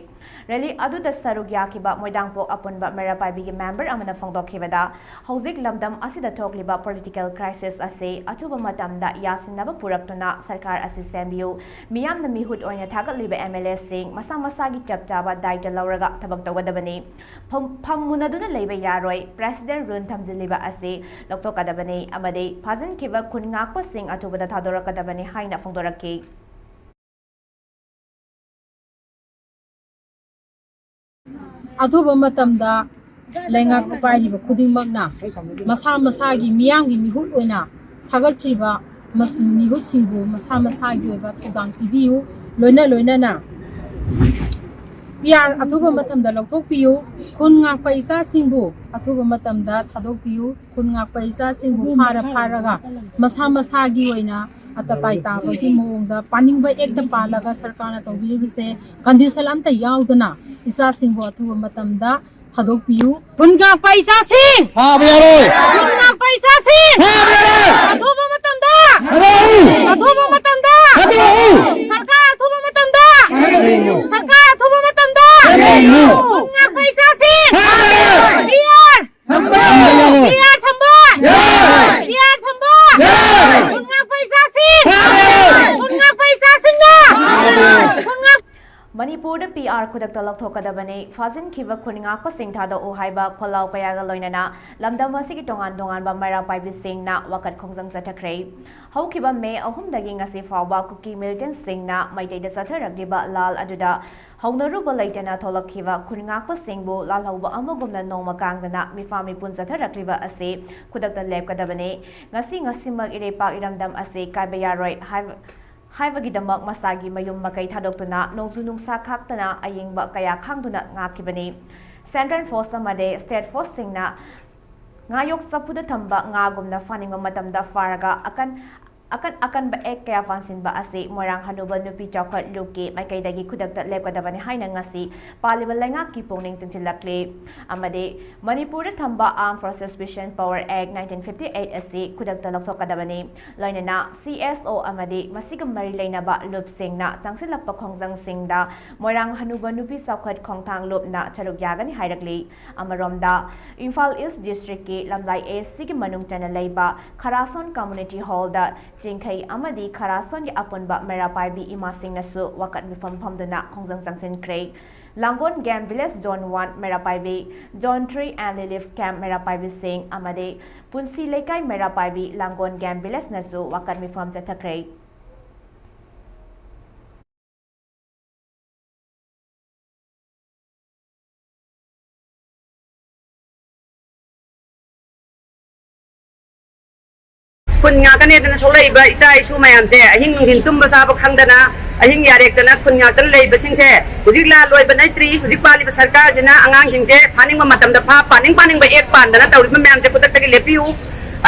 ꯔꯦꯂꯤ ꯑꯗꯨꯗ ꯁꯔꯨꯛ ꯌꯥꯈꯤꯕ ꯃꯣꯏꯔꯥꯡꯄꯣꯛ ꯑꯄꯨꯟꯕ ꯃꯩꯔꯥ ꯄꯥꯏꯕꯤꯒꯤ ꯃꯦꯝꯕꯔ ꯑꯃꯅ ꯐꯣꯡꯗꯣꯛꯈꯤꯕꯗ, ꯍꯧꯖꯤꯛ ꯂꯝꯗꯝ ꯑꯁꯤꯗ ꯊꯣꯛꯂꯤꯕ ꯄꯣꯂꯤꯇꯤꯀꯦꯜ ꯀ꯭ꯔꯥꯏꯁꯤꯁ ꯑꯁꯤ ꯑꯊꯨꯕ ꯃꯇꯝꯗ ꯌꯥꯁꯤꯟꯅꯕ ꯄꯨꯔꯛꯇꯨꯅ ꯁꯔꯀꯥꯔ ꯑꯁꯤ ꯁꯦꯝꯕꯤꯌꯨ꯫ ꯃꯤꯌꯥꯝꯅ ꯃꯤꯍꯨꯠ ꯑꯣꯏꯅ ꯊꯥꯒꯠꯂꯤꯕ ꯑꯦꯝ ꯑꯦꯜ ꯑꯦꯁꯤꯡ ꯃꯁꯥ ꯃꯁꯥꯒꯤ ꯆꯞ ꯆꯥꯕ ꯗꯥꯏꯇ ꯂꯧꯔꯒ ꯊꯕꯛ ꯇꯧꯒꯗꯕꯅꯤ꯫ ꯐꯝ-, ꯐꯝ ꯃꯨꯟꯅꯗꯨꯅ ꯂꯩꯕ ꯌꯥꯔꯣꯏ꯫ ꯄ꯭ꯔꯦꯁꯤꯗꯦꯟꯠ ꯔꯨꯜ ꯊꯝꯖꯤꯜꯂꯤꯕ ꯑꯁꯤ ꯂꯧꯊꯣꯛꯀꯗꯕꯅꯤ ꯑꯃꯗꯤ ꯐꯥꯖꯤꯟꯈꯤꯕ ꯈꯨꯟ ꯉꯥꯛꯄꯁꯤꯡ ꯑꯊꯨꯕꯗ ꯊꯥꯗꯣꯔꯛꯀꯗꯕꯅꯤ ꯍꯥꯏꯅ ꯐꯣꯡꯗꯣꯔꯛꯈꯤ꯫ ꯑꯊꯨꯕ ꯃꯇꯝꯗ ꯂꯩꯉꯥꯛꯄ ꯄꯥꯏꯔꯤꯕ ꯈꯨꯗꯤꯡꯃꯛꯅ ꯃꯁꯥ ꯃꯁꯥꯒꯤ ꯃꯤꯌꯥꯝꯒꯤ ꯃꯤꯍꯨꯠ ꯑꯣꯏꯅ ꯊꯥꯒꯠꯈ꯭ꯔꯤꯕ ꯃꯁ-, ꯃꯤꯍꯨꯠꯁꯤꯡꯕꯨ ꯃꯁꯥ ꯃꯁꯥꯒꯤ ꯑꯣꯏꯕ ꯊꯧꯗꯥꯡ ꯄꯤꯕꯤꯌꯨ꯫ ꯂꯣꯏꯅ ꯂꯣꯏꯅꯅ ꯄꯤ ꯑꯥꯔ ꯑꯊꯨꯕ ꯃꯇꯝꯗ ꯂꯧꯊꯣꯛꯄꯤꯌꯨ꯫ ꯈꯨꯟ ꯉꯥꯛꯄ ꯏꯆꯥꯁꯤꯡꯕꯨ ꯑꯊꯨꯕ ꯃꯇꯝꯗ ꯊꯥꯗꯣꯛꯄꯤꯌꯨ꯫ ꯈꯨꯟ ꯉꯥꯛꯄ ꯏꯆꯥꯁꯤꯡꯕꯨ ꯐꯥꯔ ꯐꯥꯔꯒ ꯃꯁꯥ ꯃꯁꯥꯒꯤ ꯑꯣꯏꯅ ꯑꯇꯇꯥꯏ ꯇꯥꯕꯒꯤ ꯃꯑꯣꯡꯗ ꯄꯥꯅꯤꯡꯕ ꯑꯦꯛꯇ ꯄꯥꯜꯂꯒ ꯁꯔꯀꯥꯔꯅ ꯇꯧꯕꯤꯔꯤꯕꯁꯦ ꯀꯟꯗꯤꯁꯟ ꯑꯝꯇ ꯌꯥꯎꯗꯅ ꯏꯆꯥꯁꯤꯡꯕꯨ ꯑꯊꯨꯕ ꯃꯇꯝꯗ ꯊꯥꯗꯣꯛꯄꯤꯌꯨ꯫ ꯈꯨꯟ ꯉꯥꯛꯄ ꯏꯆꯥꯁꯤꯡ! ꯐꯥꯕ ꯌꯥꯔꯣꯏ! ꯈꯨꯟ ꯉꯥꯛꯄ ꯏꯆꯥꯁꯤꯡ! ꯐꯥꯕ ꯌꯥꯔꯣꯏ! ꯑꯊꯨꯕ ꯃꯇꯝꯗ! ꯊꯥꯗꯣꯛꯎ! ꯑꯊꯨꯕ ꯃꯇꯝꯗ! ꯊꯥꯗꯣꯛꯎ! ꯁꯔꯀꯥꯔ ꯑꯊꯨꯕ ꯃꯇꯝꯗ! ꯊꯥꯗꯣꯛꯎ! ꯁꯔꯀꯥꯔ ꯑꯊꯨꯕ ꯃꯇꯝꯗ! ꯊꯥꯗꯣꯛꯎ! ꯈꯨꯟ ꯉꯥꯛꯄ ꯏꯆꯥꯁꯤꯡ! ꯊꯥꯗꯣꯛꯎ! B R! ꯊꯝꯕ! ꯕꯤ ꯑꯥꯔ ꯊꯝꯕ! ꯌꯥꯏ! ꯕꯤ ꯑꯥꯔ ꯊꯝꯕ! ꯌꯥꯏ! ꯈꯨꯟ ꯉꯥꯛꯄ ꯏꯆꯥꯁꯤꯡ! ꯊꯥꯗꯣꯛꯎ! ꯈꯨꯟ ꯉꯥꯛꯄ ꯏꯆꯥꯁꯤꯡꯅ! ꯊꯥꯗꯣꯛꯎ! ꯈꯨꯟ ꯉꯥꯛ- ꯃꯅꯤꯄꯨꯔꯗ ꯄꯤ ꯑꯥꯔ ꯈꯨꯗꯛꯇ ꯂꯧꯊꯣꯛꯀꯗꯕꯅꯤ, ꯐꯥꯖꯤꯟꯈꯤꯕ ꯈꯨꯟ ꯉꯥꯛꯄꯁꯤꯡ ꯊꯥꯗꯣꯛꯎ ꯍꯥꯏꯕ ꯈꯣꯜꯂꯥꯎ ꯀꯌꯥꯒ ꯂꯣꯏꯅꯅ ꯂꯝꯗꯝ ꯑꯁꯤꯒꯤ ꯇꯣꯉꯥꯟ ꯇꯣꯉꯥꯟꯕ ꯃꯩꯔꯥ ꯄꯥꯏꯕꯤꯁꯤꯡꯅ ꯋꯥꯀꯠ ꯈꯣꯡꯖꯪ ꯆꯠꯊꯈ꯭ꯔꯦ꯫ ꯍꯧꯈꯤꯕ ꯃꯦ ꯑꯍꯨꯝꯗꯒꯤ ꯉꯁꯤ ꯐꯥꯎꯕ ꯀꯨꯀꯤ ꯃꯤꯂꯤꯇꯦꯟꯠꯁꯤꯡꯅ ꯃꯩꯇꯩꯗ ꯆꯠꯊꯔꯛꯂꯤꯕ ꯂꯥꯜ ꯑꯗꯨꯗ ꯍꯧꯅꯔꯨꯕ ꯂꯩꯇꯅ ꯊꯣꯛꯂꯛꯈꯤꯕ ꯈꯨꯟ ꯉꯥꯛꯄꯁꯤꯡꯕꯨ ꯂꯥꯜꯍꯧꯕ ꯑꯃꯒꯨꯝꯅ ꯅꯣꯡꯃ ꯀꯥꯡꯗꯅ ꯃꯤꯐꯥ ꯃꯤꯄꯨꯟ ꯆꯠꯊꯔꯛꯂꯤꯕ ꯑꯁꯤ ꯈꯨꯗꯛꯇ ꯂꯦꯞꯀꯗꯕꯅꯤ꯫ ꯉꯁꯤ ꯉꯁꯤꯃꯛ ꯏꯔꯩꯄꯥꯛ ꯏꯔꯝꯗꯝ ꯑꯁꯤ ꯀꯥꯏꯕ ꯌꯥꯔꯣꯏ ꯍꯥꯏꯕ ꯍꯥꯏꯕꯒꯤꯗꯃꯛ ꯃꯁꯥꯒꯤ ꯃꯌꯨꯝ ꯃꯀꯩ ꯊꯥꯗꯣꯛꯇꯨꯅ ꯅꯣꯡꯖꯨ ꯅꯨꯡꯁꯥ ꯈꯥꯛꯇꯅ ꯑꯌꯤꯡꯕ ꯀꯌꯥ ꯈꯥꯡꯗꯨꯅ ꯉꯥꯛꯈꯤꯕꯅꯤ꯫ ꯁꯦꯟꯇ꯭ꯔꯦꯜ ꯐꯣꯔꯁ ꯑꯃꯗꯤ ꯁ꯭ꯇꯦꯠ ꯐꯣꯔꯁꯁꯤꯡꯅ ꯉꯥꯌꯣꯛ ꯆꯐꯨꯗ ꯊꯝꯕ ꯉꯥꯒꯨꯝꯅ ꯐꯥꯅꯤꯡꯕ ꯃꯇꯝꯗ ꯐꯥꯔꯒ ꯑꯀꯟ ꯑꯀꯟ ꯑꯀꯟꯕ ꯑꯦꯛ ꯀꯌꯥ ꯄꯥꯟꯁꯤꯟꯕ ꯑꯁꯤ ꯃꯣꯏꯔꯥꯡ ꯍꯅꯨꯕ ꯅꯨꯄꯤ ꯆꯥꯎꯈꯠ ꯂꯨꯞꯀꯤ ꯃꯥꯏꯀꯩꯗꯒꯤ ꯈꯨꯗꯛꯇ ꯂꯦꯞꯀꯗꯕꯅꯤ ꯍꯥꯏꯅ ꯉꯁꯤ ꯄꯥꯜꯂꯤꯕ ꯂꯩꯉꯥꯛꯀꯤ ꯄꯨꯛꯅꯤꯡ ꯆꯤꯡꯁꯤꯜꯂꯛꯂꯤ꯫ ꯑꯃꯗꯤ ꯃꯅꯤꯄꯨꯔꯗ ꯊꯝꯕ Armed Forces Special Power Act nineteen fifty eight ꯑꯁꯤ ꯈꯨꯗꯛꯇ ꯂꯧꯊꯣꯛꯀꯗꯕꯅꯤ꯫ ꯂꯣꯏꯅꯅ ꯁꯤ ꯑꯦꯁ ꯑꯣ ꯑꯃꯗꯤ ꯃꯁꯤꯒ ꯃꯔꯤ ꯂꯩꯅꯕ ꯂꯨꯞꯁꯤꯡꯅ ꯆꯪꯁꯤꯜꯂꯛꯄ ꯈꯣꯡꯖꯪꯁꯤꯡꯗ ꯃꯣꯏꯔꯥꯡ ꯍꯅꯨꯕ ꯅꯨꯄꯤ ꯆꯥꯎꯈꯠ ꯈꯣꯡꯊꯥꯡ ꯂꯨꯞꯅ ꯁꯔꯨꯛ ꯌꯥꯒꯅꯤ ꯍꯥꯏꯔꯛꯂꯤ꯫ ꯑꯃꯔꯣꯝꯗ, ꯏꯝꯐꯥꯜ ꯏꯁ ꯗꯤꯁꯇ꯭ꯔꯤꯛꯀꯤ ꯂꯝꯂꯥꯏ ꯑꯦ ꯁꯤꯒꯤ ꯃꯅꯨꯡ ꯆꯟꯅ ꯂꯩꯕ ꯈꯔꯥꯁꯣꯟ ꯀꯝꯃ꯭ꯌꯨꯅꯤꯇꯤ ꯍꯣꯜꯗ ꯆꯤꯡꯈꯩ ꯑꯃꯗꯤ ꯈꯔꯥꯁꯣꯟꯒꯤ ꯑꯄꯨꯟꯕ ꯃꯩꯔꯥ ꯄꯥꯏꯕꯤ ꯏꯃꯥꯁꯤꯡꯅꯁꯨ ꯋꯥꯀꯠ ꯃꯤꯐꯝ ꯐꯝꯗꯨꯅ ꯈꯣꯡꯖꯪ ꯆꯪꯁꯤꯟꯈ꯭ꯔꯦ꯫ Langol game village zone one ꯃꯩꯔꯥ ꯄꯥꯏꯕꯤ, zone three and relief camp ꯃꯩꯔꯥ ꯄꯥꯏꯕꯤꯁꯤꯡ ꯑꯃꯗꯤ ꯄꯨꯟꯁꯤ ꯂꯩꯀꯥꯏ ꯃꯩꯔꯥ ꯄꯥꯏꯕꯤ ꯂꯥꯡꯒꯣꯜ ꯒꯦꯝ ꯚꯤꯂꯦꯖꯅꯁꯨ ꯋꯥꯀꯠ ꯃꯤꯐꯝ ꯆꯠꯊꯈ꯭ꯔꯦ꯫ ꯈꯨꯟ ꯉꯥꯛꯇꯅꯦꯗꯅ ꯊꯣꯛꯂꯛꯏꯕ ꯏꯆꯥ ꯏꯁꯨ ꯃꯌꯥꯝꯁꯦ ꯑꯍꯤꯡ ꯅꯨꯡꯊꯤꯟ ꯇꯨꯝꯕ ꯆꯥꯕ ꯈꯪꯗꯅ ꯑꯍꯤꯡ ꯌꯥꯔꯦꯛꯇꯅ ꯈꯨꯟ ꯉꯥꯛꯇꯅ ꯂꯩꯕꯁꯤꯡꯁꯦ ꯍꯧꯖꯤꯛ ꯂꯥꯜ ꯂꯣꯏꯕ ꯅꯠꯇ꯭ꯔꯤ꯫ ꯍꯧꯖꯤꯛ ꯄꯥꯜꯂꯤꯕ ꯁꯔꯀꯥꯔꯁꯤꯅ ꯑꯉꯥꯡꯁꯤꯡꯁꯦ ꯐꯥꯅꯤꯡꯕ ꯃꯇꯝꯗ ꯐꯥ, ꯄꯥꯅꯤꯡ ꯄꯥꯅꯤꯡꯕ ꯑꯦꯛ ꯄꯥꯟꯗꯅ ꯇꯧꯔꯤꯕ ꯃꯌꯥꯝꯁꯦ ꯈꯨꯗꯛꯇꯒꯤ ꯂꯦꯞꯄꯤꯌꯨ꯫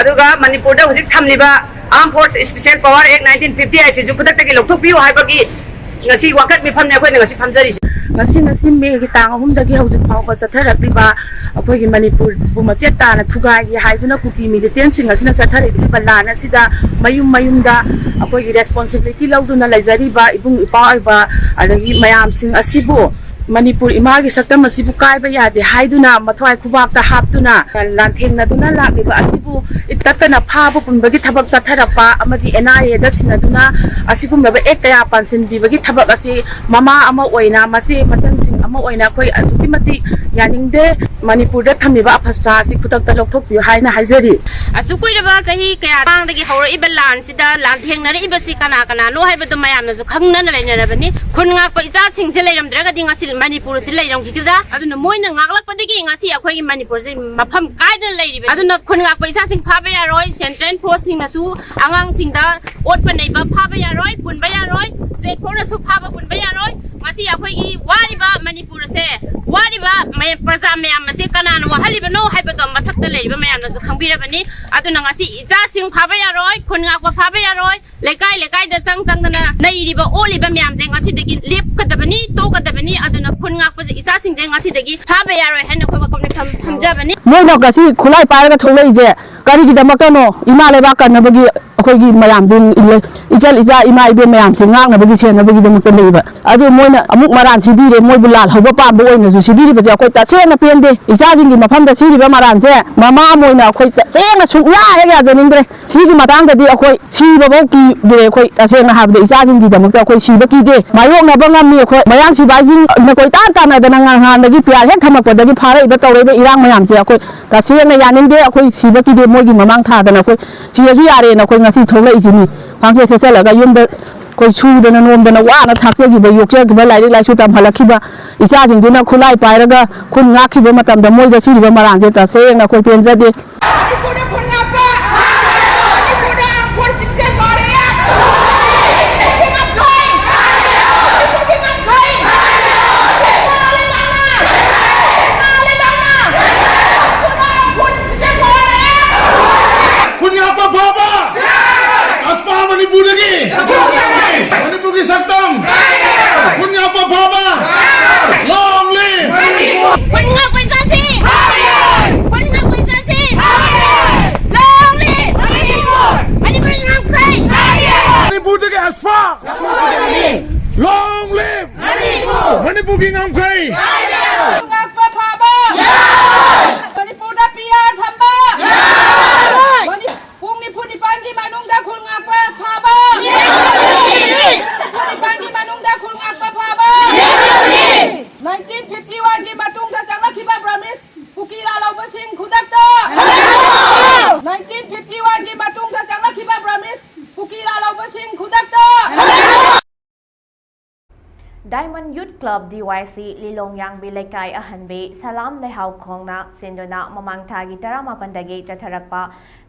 ꯑꯗꯨꯒ ꯃꯅꯤꯄꯨꯔꯗ ꯍꯧꯖꯤꯛ ꯊꯝꯂꯤꯕ Armed Force Special Power Act nineteen fifty ꯑꯁꯤꯁꯨ ꯈꯨꯗꯛꯇꯒꯤ ꯂꯧꯊꯣꯛꯄꯤꯌꯨ ꯍꯥꯏꯕꯒꯤ ꯉꯁꯤ ꯋꯥꯀꯠ ꯃꯤꯐꯝꯅꯦ ꯑꯩꯈꯣꯏꯅ ꯉꯁꯤ ꯐꯝꯖꯔꯤꯁꯦ꯫ ꯉꯁꯤ, ꯉꯁꯤ ꯃꯦꯒꯤ ꯇꯥꯡ ꯑꯍꯨꯝꯗꯒꯤ ꯍꯧꯖꯤꯛ ꯐꯥꯎꯕ ꯆꯠꯊꯔꯛꯂꯤꯕ ꯑꯩꯈꯣꯏꯒꯤ ꯃꯅꯤꯄꯨꯔꯕꯨ ꯃꯆꯦꯠ ꯇꯥꯅ ꯊꯨꯒꯥꯏꯒꯦ ꯍꯥꯏꯗꯨꯅ ꯀꯨꯀꯤ ꯃꯤꯂꯤꯇꯦꯟꯁꯤꯡ ꯑꯁꯤꯅ ꯆꯠꯊꯔꯛꯂꯤꯕ ꯂꯥꯟ ꯑꯁꯤꯗ ꯃꯌꯨꯝ ꯃꯌꯨꯝꯗ ꯑꯩꯈꯣꯏꯒꯤ ꯔꯦꯁꯄꯣꯟꯁꯤꯕꯤꯂꯤꯇꯤ ꯂꯧꯗꯨꯅ ꯂꯩꯖꯔꯤꯕ ꯏꯕꯨꯡ ꯏꯄ꯭ꯋꯥ ꯑꯣꯏꯕ ꯑꯗꯒꯤ ꯃꯌꯥꯝꯁꯤꯡ ꯑꯁꯤꯕꯨ ꯃꯅꯤꯄꯨꯔ ꯏꯃꯥꯒꯤ ꯁꯛꯇꯝ ꯑꯁꯤꯕꯨ ꯀꯥꯏꯕ ꯌꯥꯗꯦ ꯍꯥꯏꯗꯨꯅ ꯃꯊ꯭ꯋꯥꯏ ꯈꯨꯕꯥꯛꯇ ꯍꯥꯞꯇꯨꯅ ꯂꯥꯟꯊꯦꯡꯅꯗꯨꯅ ꯂꯥꯛꯂꯤꯕ ꯑꯁꯤꯕꯨ ꯇꯠꯇꯅ ꯐꯥꯕ ꯄꯨꯟꯕꯒꯤ ꯊꯕꯛ ꯆꯠꯊꯔꯛꯄ ꯑꯃꯗꯤ ꯑꯦꯟ ꯑꯥꯏ ꯑꯦꯗ ꯁꯤꯟꯅꯗꯨꯅ ꯑꯁꯤꯒꯨꯝꯂꯕ ꯑꯦꯛ ꯀꯌꯥ ꯄꯥꯟꯁꯤꯟꯕꯤꯕꯒꯤ ꯊꯕꯛ ꯑꯁꯤ ꯃꯃꯥ ꯑꯃ ꯑꯣꯏꯅ, ꯃꯆꯦ ꯃꯆꯟꯁꯤꯡ ꯑꯃ ꯑꯣꯏꯅ ꯑꯩꯈꯣꯏ ꯑꯗꯨꯛꯀꯤ ꯃꯇꯤꯛ ꯌꯥꯅꯤꯡꯗꯦ꯫ ꯃꯅꯤꯄꯨꯔꯗ ꯊꯝꯃꯤꯕ ꯑꯐꯁꯇꯥ ꯑꯁꯤ ꯈꯨꯗꯛꯇ ꯂꯧꯊꯣꯛꯄꯤꯌꯨ ꯍꯥꯏꯅ ꯍꯥꯏꯖꯔꯤ꯫ ꯑꯁꯨꯛ ꯀꯨꯏꯔꯕ ꯆꯍꯤ ꯀꯌꯥ ꯃꯃꯥꯡꯗꯒꯤ ꯍꯧꯔꯛꯏꯕ ꯂꯥꯟꯁꯤꯗ ꯂꯥꯟꯊꯦꯡꯅꯔꯛꯏꯕꯁꯤ ꯀꯅꯥ ꯀꯅꯥꯅꯣ ꯍꯥꯏꯕꯗꯨ ꯃꯌꯥꯝꯅꯁꯨ ꯈꯪꯅꯅ ꯂꯩꯅꯔꯕꯅꯤ꯫ ꯈꯨꯟ ꯉꯥꯛꯄ ꯏꯆꯥꯁꯤꯡꯁꯦ ꯂꯩꯔꯝꯗ꯭ꯔꯒꯗꯤ ꯉꯁꯤ ꯃꯅꯤꯄꯨꯔꯁꯤ ꯂꯩꯔꯝꯈꯤꯒꯗ꯭ꯔꯥ? ꯑꯗꯨꯅ ꯃꯣꯏꯅ ꯉꯥꯛꯂꯛꯄꯗꯒꯤ ꯉꯁꯤ ꯑꯩꯈꯣꯏꯒꯤ ꯃꯅꯤꯄꯨꯔꯁꯤ ꯃꯐꯝ ꯀꯥꯏꯗꯅ ꯂꯩꯔꯤꯕꯅꯤ꯫ ꯑꯗꯨꯅ ꯈꯨꯟ ꯉꯥꯛꯄ ꯏꯆꯥꯁꯤꯡ ꯐꯥꯕ ꯌꯥꯔꯣꯏ, ꯁꯦꯟꯇ꯭ꯔꯦꯜ ꯐꯣꯔꯁꯁꯤꯡꯅꯁꯨ ꯑꯉꯥꯡꯁꯤꯡꯗ ꯑꯣꯠꯄ ꯅꯩꯕ ꯐꯥꯕ ꯌꯥꯔꯣꯏ, ꯄꯨꯟꯕ ꯌꯥꯔꯣꯏ, ꯁ꯭ꯇꯦꯠ ꯐꯣꯔꯁꯅꯁꯨ ꯐꯥꯕ ꯄꯨꯟꯕ ꯌꯥꯔꯣꯏ꯫ ꯉꯁꯤ ꯑꯩꯈꯣꯏꯒꯤ ꯋꯥꯔꯤꯕ ꯃꯅꯤꯄꯨꯔ ꯑꯁꯦ, ꯋꯥꯔꯤꯕ ꯃꯌꯥꯝ, ꯄ꯭ꯔꯖꯥ ꯃꯌꯥꯝ ꯑꯁꯦ ꯀꯅꯥꯅ ꯋꯥꯍꯜꯂꯤꯕꯅꯣ ꯍꯥꯏꯕꯗꯣ ꯃꯊꯛꯇ ꯂꯩꯔꯤꯕ ꯃꯌꯥꯝꯅꯁꯨ ꯈꯪꯕꯤꯔꯕꯅꯤ꯫ ꯑꯗꯨꯅ ꯉꯁꯤ ꯏꯆꯥꯁꯤꯡ ꯐꯥꯕ ꯌꯥꯔꯣꯏ, ꯈꯨꯟ ꯉꯥꯛꯄ ꯐꯥꯕ ꯌꯥꯔꯣꯏ, ꯂꯩꯀꯥꯏ ꯂꯩꯀꯥꯏꯗ ꯆꯪ ꯆꯪꯗꯅ ꯅꯩꯔꯤꯕ ꯑꯣꯠꯂꯤꯕ ꯃꯌꯥꯝꯁꯦ ꯉꯁꯤꯗꯒꯤ ꯂꯦꯞꯀꯗꯕꯅꯤ, ꯇꯣꯛꯀꯗꯕꯅꯤ꯫ ꯑꯗꯨꯅ ꯈꯨꯟ ꯉꯥꯛꯄꯁꯦ ꯏꯆꯥꯁꯤꯡꯁꯦ ꯉꯁꯤꯗꯒꯤ ꯐꯥꯕ ꯌꯥꯔꯣꯏ ꯍꯥꯏꯅ ꯑꯩꯈꯣꯏ ꯋꯥꯐꯝ ꯊꯝ-, ꯊꯝꯖꯕꯅꯤ꯫ ꯃꯣꯏꯅ ꯉꯁꯤ ꯈꯨꯠꯂꯥꯏ ꯄꯥꯏꯔꯒ ꯊꯣꯛꯂꯛꯏꯁꯦ ꯀꯔꯤꯒꯤꯗꯃꯛꯇꯅꯣ? ꯏꯃꯥ ꯂꯩꯕꯥꯛ ꯀꯟꯅꯕꯒꯤ ꯑꯩꯈꯣꯏꯒꯤ ꯃꯌꯥꯝꯁꯦ, ꯏꯆꯜ ꯏꯆꯥ ꯏꯃꯥ ꯏꯕꯦꯟ ꯃꯌꯥꯝꯁꯦ ꯉꯥꯛꯅꯕꯒꯤ ꯁꯦꯟꯅꯕꯒꯤꯗꯃꯛꯇ ꯂꯩꯕ꯫ ꯑꯗꯨ ꯃꯣꯏꯅ ꯑꯃꯨꯛ ꯃꯔꯥꯟ ꯁꯤꯕꯤꯔꯦ, ꯃꯣꯏꯕꯨ ꯂꯥꯜꯍꯧꯕ ꯄꯥꯝꯕ ꯑꯣꯏꯅꯁꯨ ꯁꯤꯕꯤꯔꯤꯕꯁꯦ ꯑꯩꯈꯣꯏ ꯇꯁꯦꯡꯅ ꯄꯦꯟꯗꯦ꯫ ꯏꯆꯥꯁꯤꯡꯒꯤ ꯃꯐꯝꯗ ꯁꯤꯔꯤꯕ ꯃꯔꯥꯟꯁꯦ ꯃꯃꯥ ꯑꯃ ꯑꯣꯏꯅ ꯑꯩꯈꯣꯏ ꯇꯁꯦꯡꯅ ꯁꯨꯡꯌꯥ ꯍꯦꯛ ꯌꯥꯖꯅꯤꯡꯗ꯭ꯔꯦ꯫ ꯁꯤꯒꯤ ꯃꯇꯥꯡꯗꯗꯤ ꯑꯩꯈꯣꯏ ꯁꯤꯕꯐꯧ ꯀꯤꯗ꯭ꯔꯦ꯫ ꯑꯩꯈꯣꯏ ꯇꯁꯦꯡꯅ ꯍꯥꯏꯕꯗ ꯏꯆꯥꯁꯤꯡꯒꯤꯗꯃꯛꯇ ꯑꯩꯈꯣꯏ ꯁꯤꯕ ꯀꯤꯗꯦ꯫ ꯃꯥꯌꯣꯛꯅꯕ ꯉꯝꯃꯤ꯫ ꯑꯩꯈꯣꯏ ꯃꯌꯥꯡ ꯁꯤꯐꯥꯏꯁꯤꯡꯅ ꯀꯣꯏꯇꯥꯟ ꯇꯥꯟꯅꯗꯅ ꯉꯍꯥꯟꯗꯒꯤ ꯄꯤꯌꯥꯔ ꯍꯦꯛ ꯊꯝꯃꯛꯄꯗꯒꯤ ꯐꯥꯔꯛꯏꯕ ꯇꯧꯔꯛꯏꯕ ꯏꯔꯥꯡ ꯃꯌꯥꯝꯁꯦ ꯑꯩꯈꯣꯏ ꯇꯁꯦꯡꯅ ꯌꯥꯅꯤꯡꯗꯦ꯫ ꯑꯩꯈꯣꯏ ꯁꯤꯕ ꯀꯤꯗꯦ꯫ ꯃꯣꯏꯒꯤ ꯃꯃꯥꯡ ꯊꯥꯗꯅ ꯑꯩꯈꯣꯏ ꯁꯤꯔꯁꯨ ꯌꯥꯔꯦꯅ ꯑꯩꯈꯣꯏ ꯉꯁꯤ ꯊꯣꯛꯂꯛꯏꯁꯤꯅꯤ꯫ ꯈ꯭ꯋꯥꯡꯁꯦ ꯁꯦꯠꯆꯜꯂꯒ ꯌꯨꯝꯗ ꯑꯩꯈꯣꯏ ꯁꯨꯗꯅ ꯅꯣꯝꯗꯅ ꯋꯥꯅ ꯊꯥꯛꯆꯈꯤꯕ, ꯌꯣꯛꯆꯈꯤꯕ, ꯂꯥꯏꯔꯤꯛ ꯂꯥꯏꯁꯨ ꯇꯝꯍꯜꯂꯛꯈꯤꯕ ꯏꯆꯥꯁꯤꯡꯗꯨꯅ ꯈꯨꯠꯂꯥꯏ ꯄꯥꯏꯔꯒ ꯈꯨꯟ ꯉꯥꯛꯈꯤꯕ ꯃꯇꯝꯗ ꯃꯣꯏꯗ ꯁꯤꯔꯤꯕ ꯃꯔꯥꯟꯁꯦ ꯇꯁꯦꯡꯅ ꯑꯩꯈꯣꯏ ꯄꯦꯟꯖꯗꯦ꯫ ꯃꯅꯤꯄꯨꯔꯗ ꯈꯨꯟ ꯉꯥꯛꯄ, ꯃꯅꯤꯄꯨꯔꯗ ꯑꯥꯔꯝ ꯐꯣꯔꯁꯁꯤꯡꯁꯦ ꯃꯥꯔꯦ꯫ ꯃꯅꯤꯄꯨꯔꯒꯤ ꯉꯝꯈꯩ! ꯃꯅꯤꯄꯨꯔꯒꯤ ꯉꯝꯈꯩ! ꯏꯃꯥ ꯂꯩꯕꯥꯛꯅ! ꯏꯃꯥ ꯂꯩꯕꯥꯛꯅ! ꯃꯅꯤꯄꯨꯔꯗ ꯑꯥꯔꯝ ꯐꯣꯔꯁꯁꯤꯡꯁꯦ ꯃꯥꯔꯦ! ꯈꯨꯟ ꯉꯥꯛꯄ ꯐꯥꯕ! ꯑꯁꯄꯥ ꯃꯅꯤꯄꯨꯔꯗꯒꯤ! ꯃꯅꯤꯄꯨꯔꯒꯤ ꯁꯛꯇꯝ! ꯈꯨꯟ ꯉꯥꯛꯄ ꯐꯥꯕ! ꯃꯅꯤꯄꯨꯔꯒꯤ ꯉꯝꯈꯩ꯫ ꯉꯥꯛꯄ ꯐꯥꯕ꯫ ꯃꯅꯤꯄꯨꯔꯗ ꯄꯤ ꯑꯥꯔ ꯊꯝꯕ꯫ ꯃꯅꯤ-, ꯄꯨꯡ ꯅꯤꯐꯨ ꯅꯤꯄꯥꯟꯒꯤ ꯃꯅꯨꯡꯗ ꯈꯨꯜ ꯉꯥꯛꯄ ꯐꯥꯕ꯫ ꯄꯨꯡ ꯅꯤꯐꯨ ꯅꯤꯄꯥꯟꯒꯤ ꯃꯅꯨꯡꯗ ꯈꯨꯜ ꯉꯥꯛꯄ ꯐꯥꯕ꯫ ꯅꯥꯏꯟꯇꯤꯟ ꯐꯤꯐꯇꯤ ꯋꯥꯟꯒꯤ ꯃꯇꯨꯡꯗ ꯆꯪꯂꯛꯈꯤꯕ ꯕ꯭ꯔꯃꯤꯁ ꯀꯨꯀꯤ ꯂꯥꯜꯍꯧꯕꯁꯤꯡ ꯈꯨꯗꯛꯇ꯫ ꯅꯥꯏꯟꯇꯤꯟ ꯐꯤꯐꯇꯤ ꯋꯥꯟꯒꯤ ꯃꯇꯨꯡꯗ ꯆꯪꯂꯛꯈꯤꯕ ꯕ꯭ꯔꯃꯤꯁ ꯀꯨꯀꯤ ꯂꯥꯜꯍꯧꯕꯁꯤꯡ ꯈꯨꯗꯛꯇ꯫ Diamond Youth Club D Y C ꯂꯤꯂꯣꯡ ꯌꯥꯡꯕꯤ ꯂꯩꯀꯥꯏ ꯑꯍꯟꯕꯤ ꯁꯂꯥꯝ ꯂꯩꯍꯥꯎ ꯈꯣꯡꯅ ꯁꯤꯟꯗꯨꯅ ꯃꯃꯥꯡ ꯊꯥꯒꯤ ꯇꯔꯥꯃꯥꯄꯟꯗꯒꯤ ꯆꯠꯊꯔꯛꯄ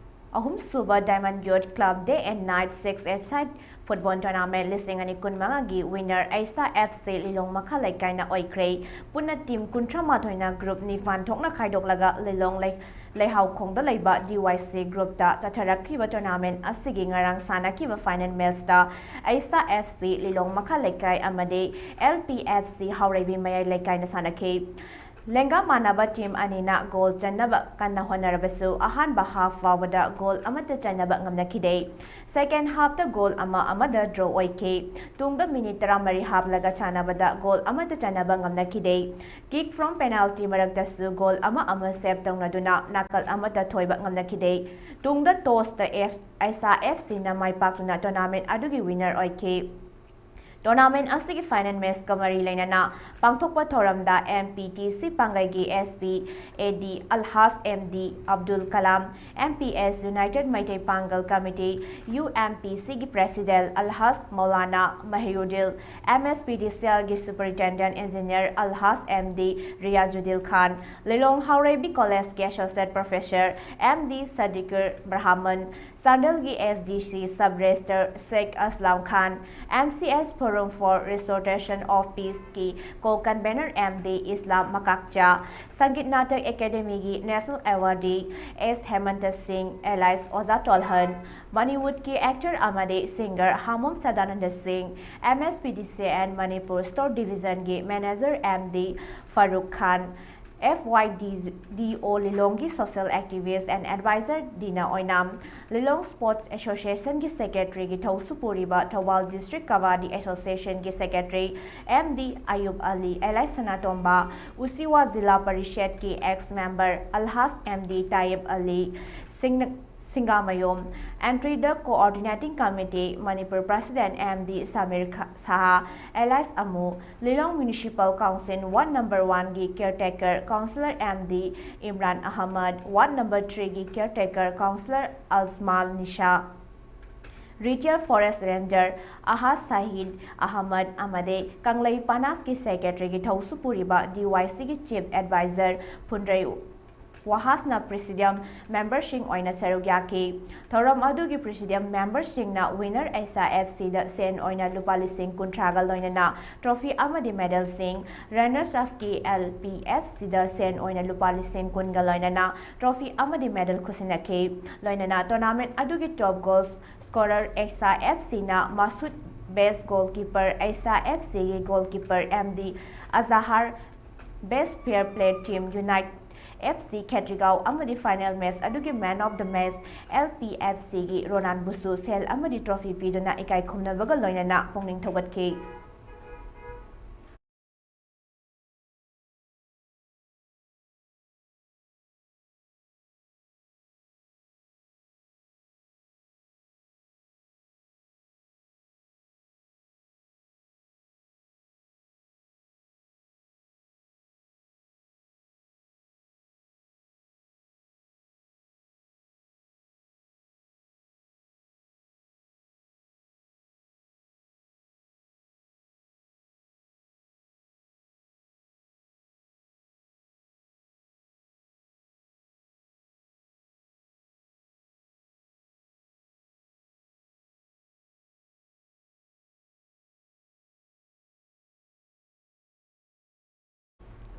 ꯑꯍꯨꯝꯁꯨꯕ Diamond Youth Club Day and Night Six-a-side Football Tournament ꯂꯤꯁꯤꯡ ꯑꯅꯤ ꯀꯨꯟꯃꯉꯥꯒꯤ winner ꯑꯩꯁꯥ F C ꯂꯤꯂꯣꯡ ꯃꯈꯥ ꯂꯩꯀꯥꯏꯅ ꯑꯣꯏꯈ꯭ꯔꯦ꯫ ꯄꯨꯟꯅ team ꯀꯨꯟꯊ꯭ꯔꯥ ꯃꯥꯊꯣꯏꯅ group ꯅꯤꯄꯥꯟ ꯊꯣꯛꯅ ꯈꯥꯏꯗꯣꯛꯂꯒ ꯂꯤꯂꯣꯡ ꯂꯩ-, ꯂꯩꯍꯥꯎꯈꯣꯡꯗ ꯂꯩꯕ D Y C groupꯇ ꯆꯠꯊꯔꯛꯈꯤꯕ tournament ꯑꯁꯤꯒꯤ ꯉꯔꯥꯡ ꯁꯥꯟꯅꯈꯤꯕ final matchꯇ ꯑꯩꯁꯥ F C ꯂꯤꯂꯣꯡ ꯃꯈꯥ ꯂꯩꯀꯥꯏ ꯑꯃꯗꯤ L P F C ꯍꯥꯎꯔꯩꯕꯤ ꯃꯌꯥꯏ ꯂꯩꯀꯥꯏꯅ ꯁꯥꯟꯅꯈꯤ꯫ ꯂꯦꯡꯒꯥ ꯃꯥꯟꯅꯕ team ꯑꯅꯤꯅ goal ꯆꯟꯅꯕ ꯀꯟꯅ ꯍꯣꯠꯅꯔꯕꯁꯨ ꯑꯍꯥꯟꯕ half ꯐꯥꯎꯕꯗ goal ꯑꯃꯠꯇ ꯆꯟꯅꯕ ꯉꯝꯅꯈꯤꯗꯦ꯫ Second halfꯇ goal ꯑꯃ ꯑꯃꯗ draw ꯑꯣꯏꯈꯤ꯫ ꯇꯨꯡꯗ minute ꯇꯔꯥꯃꯔꯤ ꯍꯥꯞꯂꯒ ꯁꯥꯟꯅꯕꯗ goal ꯑꯃꯠꯇ ꯆꯟꯅꯕ ꯉꯝꯅꯈꯤꯗꯦ꯫ Kick from penalty ꯃꯔꯛꯇꯁꯨ goal ꯑꯃ ꯑꯃ save ꯇꯧꯅꯗꯨꯅ ꯅꯥꯀꯜ ꯑꯃꯠꯇ ꯊꯣꯏꯕ ꯉꯝꯅꯈꯤꯗꯦ꯫ ꯇꯨꯡꯗ tossꯇ F-, ꯑꯩꯁꯥ F Cꯅ ꯃꯥꯏ ꯄꯥꯛꯇꯨꯅ tournament ꯑꯗꯨꯒꯤ winner ꯑꯣꯏꯈꯤ꯫ Tournament ꯑꯁꯤꯒꯤ final matchꯀ ꯃꯔꯤ ꯂꯩꯅꯅ ꯄꯥꯡꯊꯣꯛꯄ ꯊꯧꯔꯝꯗ M P T C ꯄꯥꯡꯒꯩꯒꯤ S P A D Alhaj M D Abdul Kalam, M P S United Meitei ꯄꯥꯡꯒꯜ Committee, U M P Cꯒꯤ President Alhaj Maulana Mahiuddin, M S P D C Lꯒꯤ Superintendent Engineer Alhaj M D Riazuddin Khan, ꯂꯤꯂꯣꯡ ꯍꯥꯎꯔꯩꯕꯤ Collegeꯀꯤ Associate Professor M D Sadiqur Rahman, ꯆꯥꯟꯗꯦꯜꯒꯤ S D C Sub Registrar Sheikh Aslam Khan, M C S Forum for Restoration of Peaceꯀꯤ co-convenor M D Islam Makakcha, Sangeet Natak Academyꯒꯤ National Awardee S Hemanta Singh, alias ꯑꯣꯖꯥ ꯇꯣꯜꯍꯟ, Bollywoodꯀꯤ actor ꯑꯃꯗꯤ singer ꯍꯥꯃꯣꯝ Sadananda ꯁꯤꯡ, M S P D C and Manipur Store Divisionꯒꯤ manager M D Farooq Khan, F Y D O ꯂꯤꯂꯣꯡꯒꯤ social activist and advisor ꯗꯤꯅ ꯑꯣꯏꯅ ꯂꯤꯂꯣꯡ Sports Association ꯒꯤ secretary ꯒꯤ ꯊꯧꯁꯨ ꯄꯨꯔꯤꯕ Thoubal District Kabaddi Association ꯒꯤ secretary M D ꯑꯌꯨꯕ ꯑꯂꯤ, alias ꯁꯅꯥꯇꯣꯝꯕ, ꯎꯆꯤꯋꯥ ꯖꯤꯂꯥ ꯄꯔꯤꯁꯠꯀꯤ ex member ꯑꯜꯍꯥꯖ M D ꯇꯥꯌꯤꯕ ꯑꯂꯤ, ꯁꯤꯡꯅ-, ꯁꯤꯡꯒꯥꯃꯌꯨꯝ, and the coordinating committee, Manipur President M D Samir ꯈ-, ꯁꯍꯥ, alias ꯑꯃꯨ, ꯂꯤꯂꯣꯡ Municipal Council ward number one ꯒꯤ caretaker councillor M D Imran Ahmad, ward number three ꯒꯤ caretaker councillor ꯑꯜꯁꯃꯥꯜ ꯅꯤꯁꯥ, retired forest ranger ꯑꯍꯥ ꯁꯍꯤꯗ ꯑꯍꯃꯗ ꯑꯃꯗꯤ ꯀꯪꯂꯩ ꯄꯥꯅꯥꯁꯀꯤ secretary ꯒꯤ ꯊꯧꯁꯨ ꯄꯨꯔꯤꯕ D Y C ꯒꯤ chief advisor ꯐꯨꯟꯗ꯭ꯔꯩ ꯋꯥꯍꯥꯁꯅ presidium member ꯁꯤꯡ ꯑꯣꯏꯅ ꯁꯔꯨꯛ ꯌꯥꯈꯤ꯫ ꯊꯧꯔꯝ ꯑꯗꯨꯒꯤ presidium member ꯁꯤꯡꯅ winner ꯑꯦꯁꯥ F C ꯗ ꯁꯦꯟ ꯑꯣꯏꯅ ꯂꯨꯄꯥ ꯂꯤꯁꯤꯡ ꯀꯨꯟꯊ꯭ꯔꯥꯒ ꯂꯣꯏꯅꯅ trophy ꯑꯃꯗꯤ medal ꯁꯤꯡ, runners up ꯀꯤ L P F C ꯗ ꯁꯦꯟ ꯑꯣꯏꯅ ꯂꯨꯄꯥ ꯂꯤꯁꯤꯡ ꯀꯨꯟꯒ ꯂꯣꯏꯅꯅ trophy ꯑꯃꯗꯤ medal ꯈꯨꯠꯁꯤꯟꯅꯈꯤ꯫ ꯂꯣꯏꯅꯅ tournament ꯑꯗꯨꯒꯤ top goal scorer ꯑꯦꯁꯥ F C ꯅ ꯃꯁꯨꯗ best goalkeeper ꯑꯦꯁꯥ F C ꯒꯤ goalkeeper M D ꯑꯖꯍꯥꯔ, best fair play team unite F C ꯈꯦꯇ꯭ꯔꯤꯒꯥꯎ ꯑꯃꯗꯤ final match ꯑꯗꯨꯒꯤ man of the match L P F C ꯒꯤ ꯔꯣꯅꯥꯟꯕꯨꯁꯨ ꯁꯦꯜ ꯑꯃꯗꯤ trophy ꯄꯤꯗꯨꯅ ꯏꯀꯥꯏ ꯈꯨꯝꯅꯕꯒ ꯂꯣꯏꯅꯅ ꯄꯨꯛꯅꯤꯡ ꯊꯧꯒꯠꯈꯤ꯫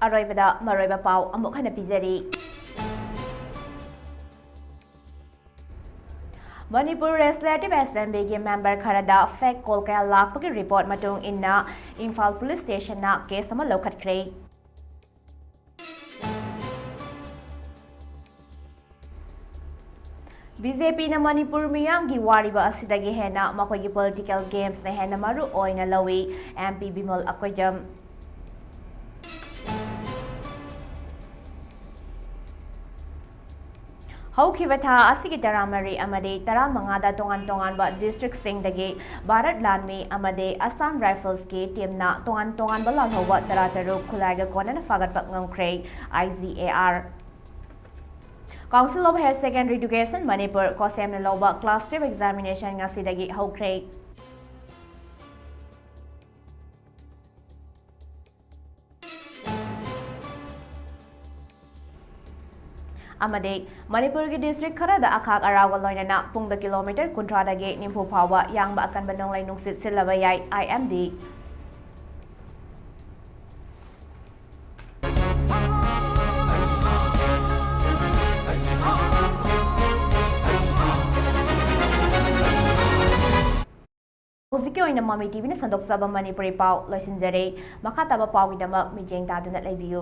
ꯑꯔꯣꯏꯕꯗ ꯃꯔꯨꯑꯣꯏꯕ ꯄꯥꯎ ꯑꯃꯨꯛ ꯍꯟꯅ ꯄꯤꯖꯔꯤ꯫ ꯃꯅꯤꯄꯨꯔ Legislative Assembly ꯒꯤ member ꯈꯔꯗ fake call ꯀꯌꯥ ꯂꯥꯛꯄꯒꯤ report ꯃꯇꯨꯡ ꯏꯟꯅ ꯏꯝꯐꯥꯜ police station ꯅ case ꯑꯃ ꯂꯧꯈꯠꯈ꯭ꯔꯦ꯫ ꯕꯤ ꯖꯦ ꯄꯤꯅ ꯃꯅꯤꯄꯨꯔ ꯃꯤꯌꯥꯝꯒꯤ ꯋꯥꯔꯤꯕ ꯑꯁꯤꯗꯒꯤ ꯍꯦꯟꯅ ꯃꯈꯣꯏꯒꯤ ꯄꯣꯂꯤꯇꯤꯀꯦꯜ ꯒꯦꯝꯁꯅ ꯍꯦꯟꯅ ꯃꯔꯨ ꯑꯣꯏꯅ ꯂꯧꯏ, ꯑꯦꯝ ꯄꯤ ꯕꯤꯃꯜ ꯑꯀꯣꯏꯖꯝ꯫ ꯍꯧꯈꯤꯕ ꯊꯥ ꯑꯁꯤꯒꯤ ꯇꯔꯥꯃꯔꯤ ꯑꯃꯗꯤ ꯇꯔꯥꯃꯉꯥꯗ ꯇꯣꯉꯥꯟ ꯇꯣꯉꯥꯟꯕ ꯗꯤꯁꯇ꯭ꯔꯤꯛꯁꯤꯡꯗꯒꯤ ꯚꯥꯔꯠ ꯂꯥꯟꯃꯤ ꯑꯃꯗꯤ ꯑꯁꯥꯝ ꯔꯥꯏꯐꯜꯁꯀꯤ ꯇꯤꯝꯅ ꯇꯣꯉꯥꯟ ꯇꯣꯉꯥꯟꯕ ꯂꯥꯜꯍꯧꯕ ꯇꯔꯥꯇꯔꯨꯛ ꯈꯨꯠꯂꯥꯏꯒ ꯀꯣꯟꯅꯅ ꯐꯥꯒꯠꯄ ꯉꯝꯈ꯭ꯔꯦ꯫ I G A R. Council of Higher Secondary Education Manipur, ꯀꯣꯁꯦꯝꯅ ꯂꯧꯕ class twelve examination ꯉꯁꯤꯗꯒꯤ ꯍꯧꯈ꯭ꯔꯦ꯫ ꯑꯃꯗꯤ ꯃꯅꯤꯄꯨꯔꯒꯤ ꯗꯤꯁꯇ꯭ꯔꯤꯛ ꯈꯔꯗ ꯑꯈꯥꯛ ꯑꯔꯥꯎꯒ ꯂꯣꯏꯅꯅ ꯄꯨꯡꯗ ꯀꯤꯂꯣꯃꯤꯇꯔ ꯀꯨꯟꯊ꯭ꯔꯥꯗꯒꯤ ꯅꯤꯐꯨ ꯐꯥꯎꯕ ꯌꯥꯡꯕ ꯑꯀꯟꯕ ꯅꯣꯡꯂꯩ ꯅꯨꯡꯁꯤꯠ ꯁꯤꯠꯂꯕ ꯌꯥꯏ, ꯑꯥꯏ ꯑꯦꯝ ꯗꯤ꯫ ꯍꯧꯖꯤꯛꯀꯤ ꯑꯣꯏꯅ ꯃꯃꯤ ꯇꯤ ꯚꯤꯅ ꯁꯟꯗꯣꯛꯆꯕ ꯃꯅꯤꯄꯨꯔꯤ ꯄꯥꯎ ꯂꯣꯏꯁꯤꯟꯖꯔꯦ꯫ ꯃꯈꯥ ꯇꯥꯕ ꯄꯥꯎꯒꯤꯗꯃꯛ ꯃꯤꯠꯌꯦꯡ ꯇꯥꯗꯨꯅ ꯂꯩꯕꯤꯌꯨ꯫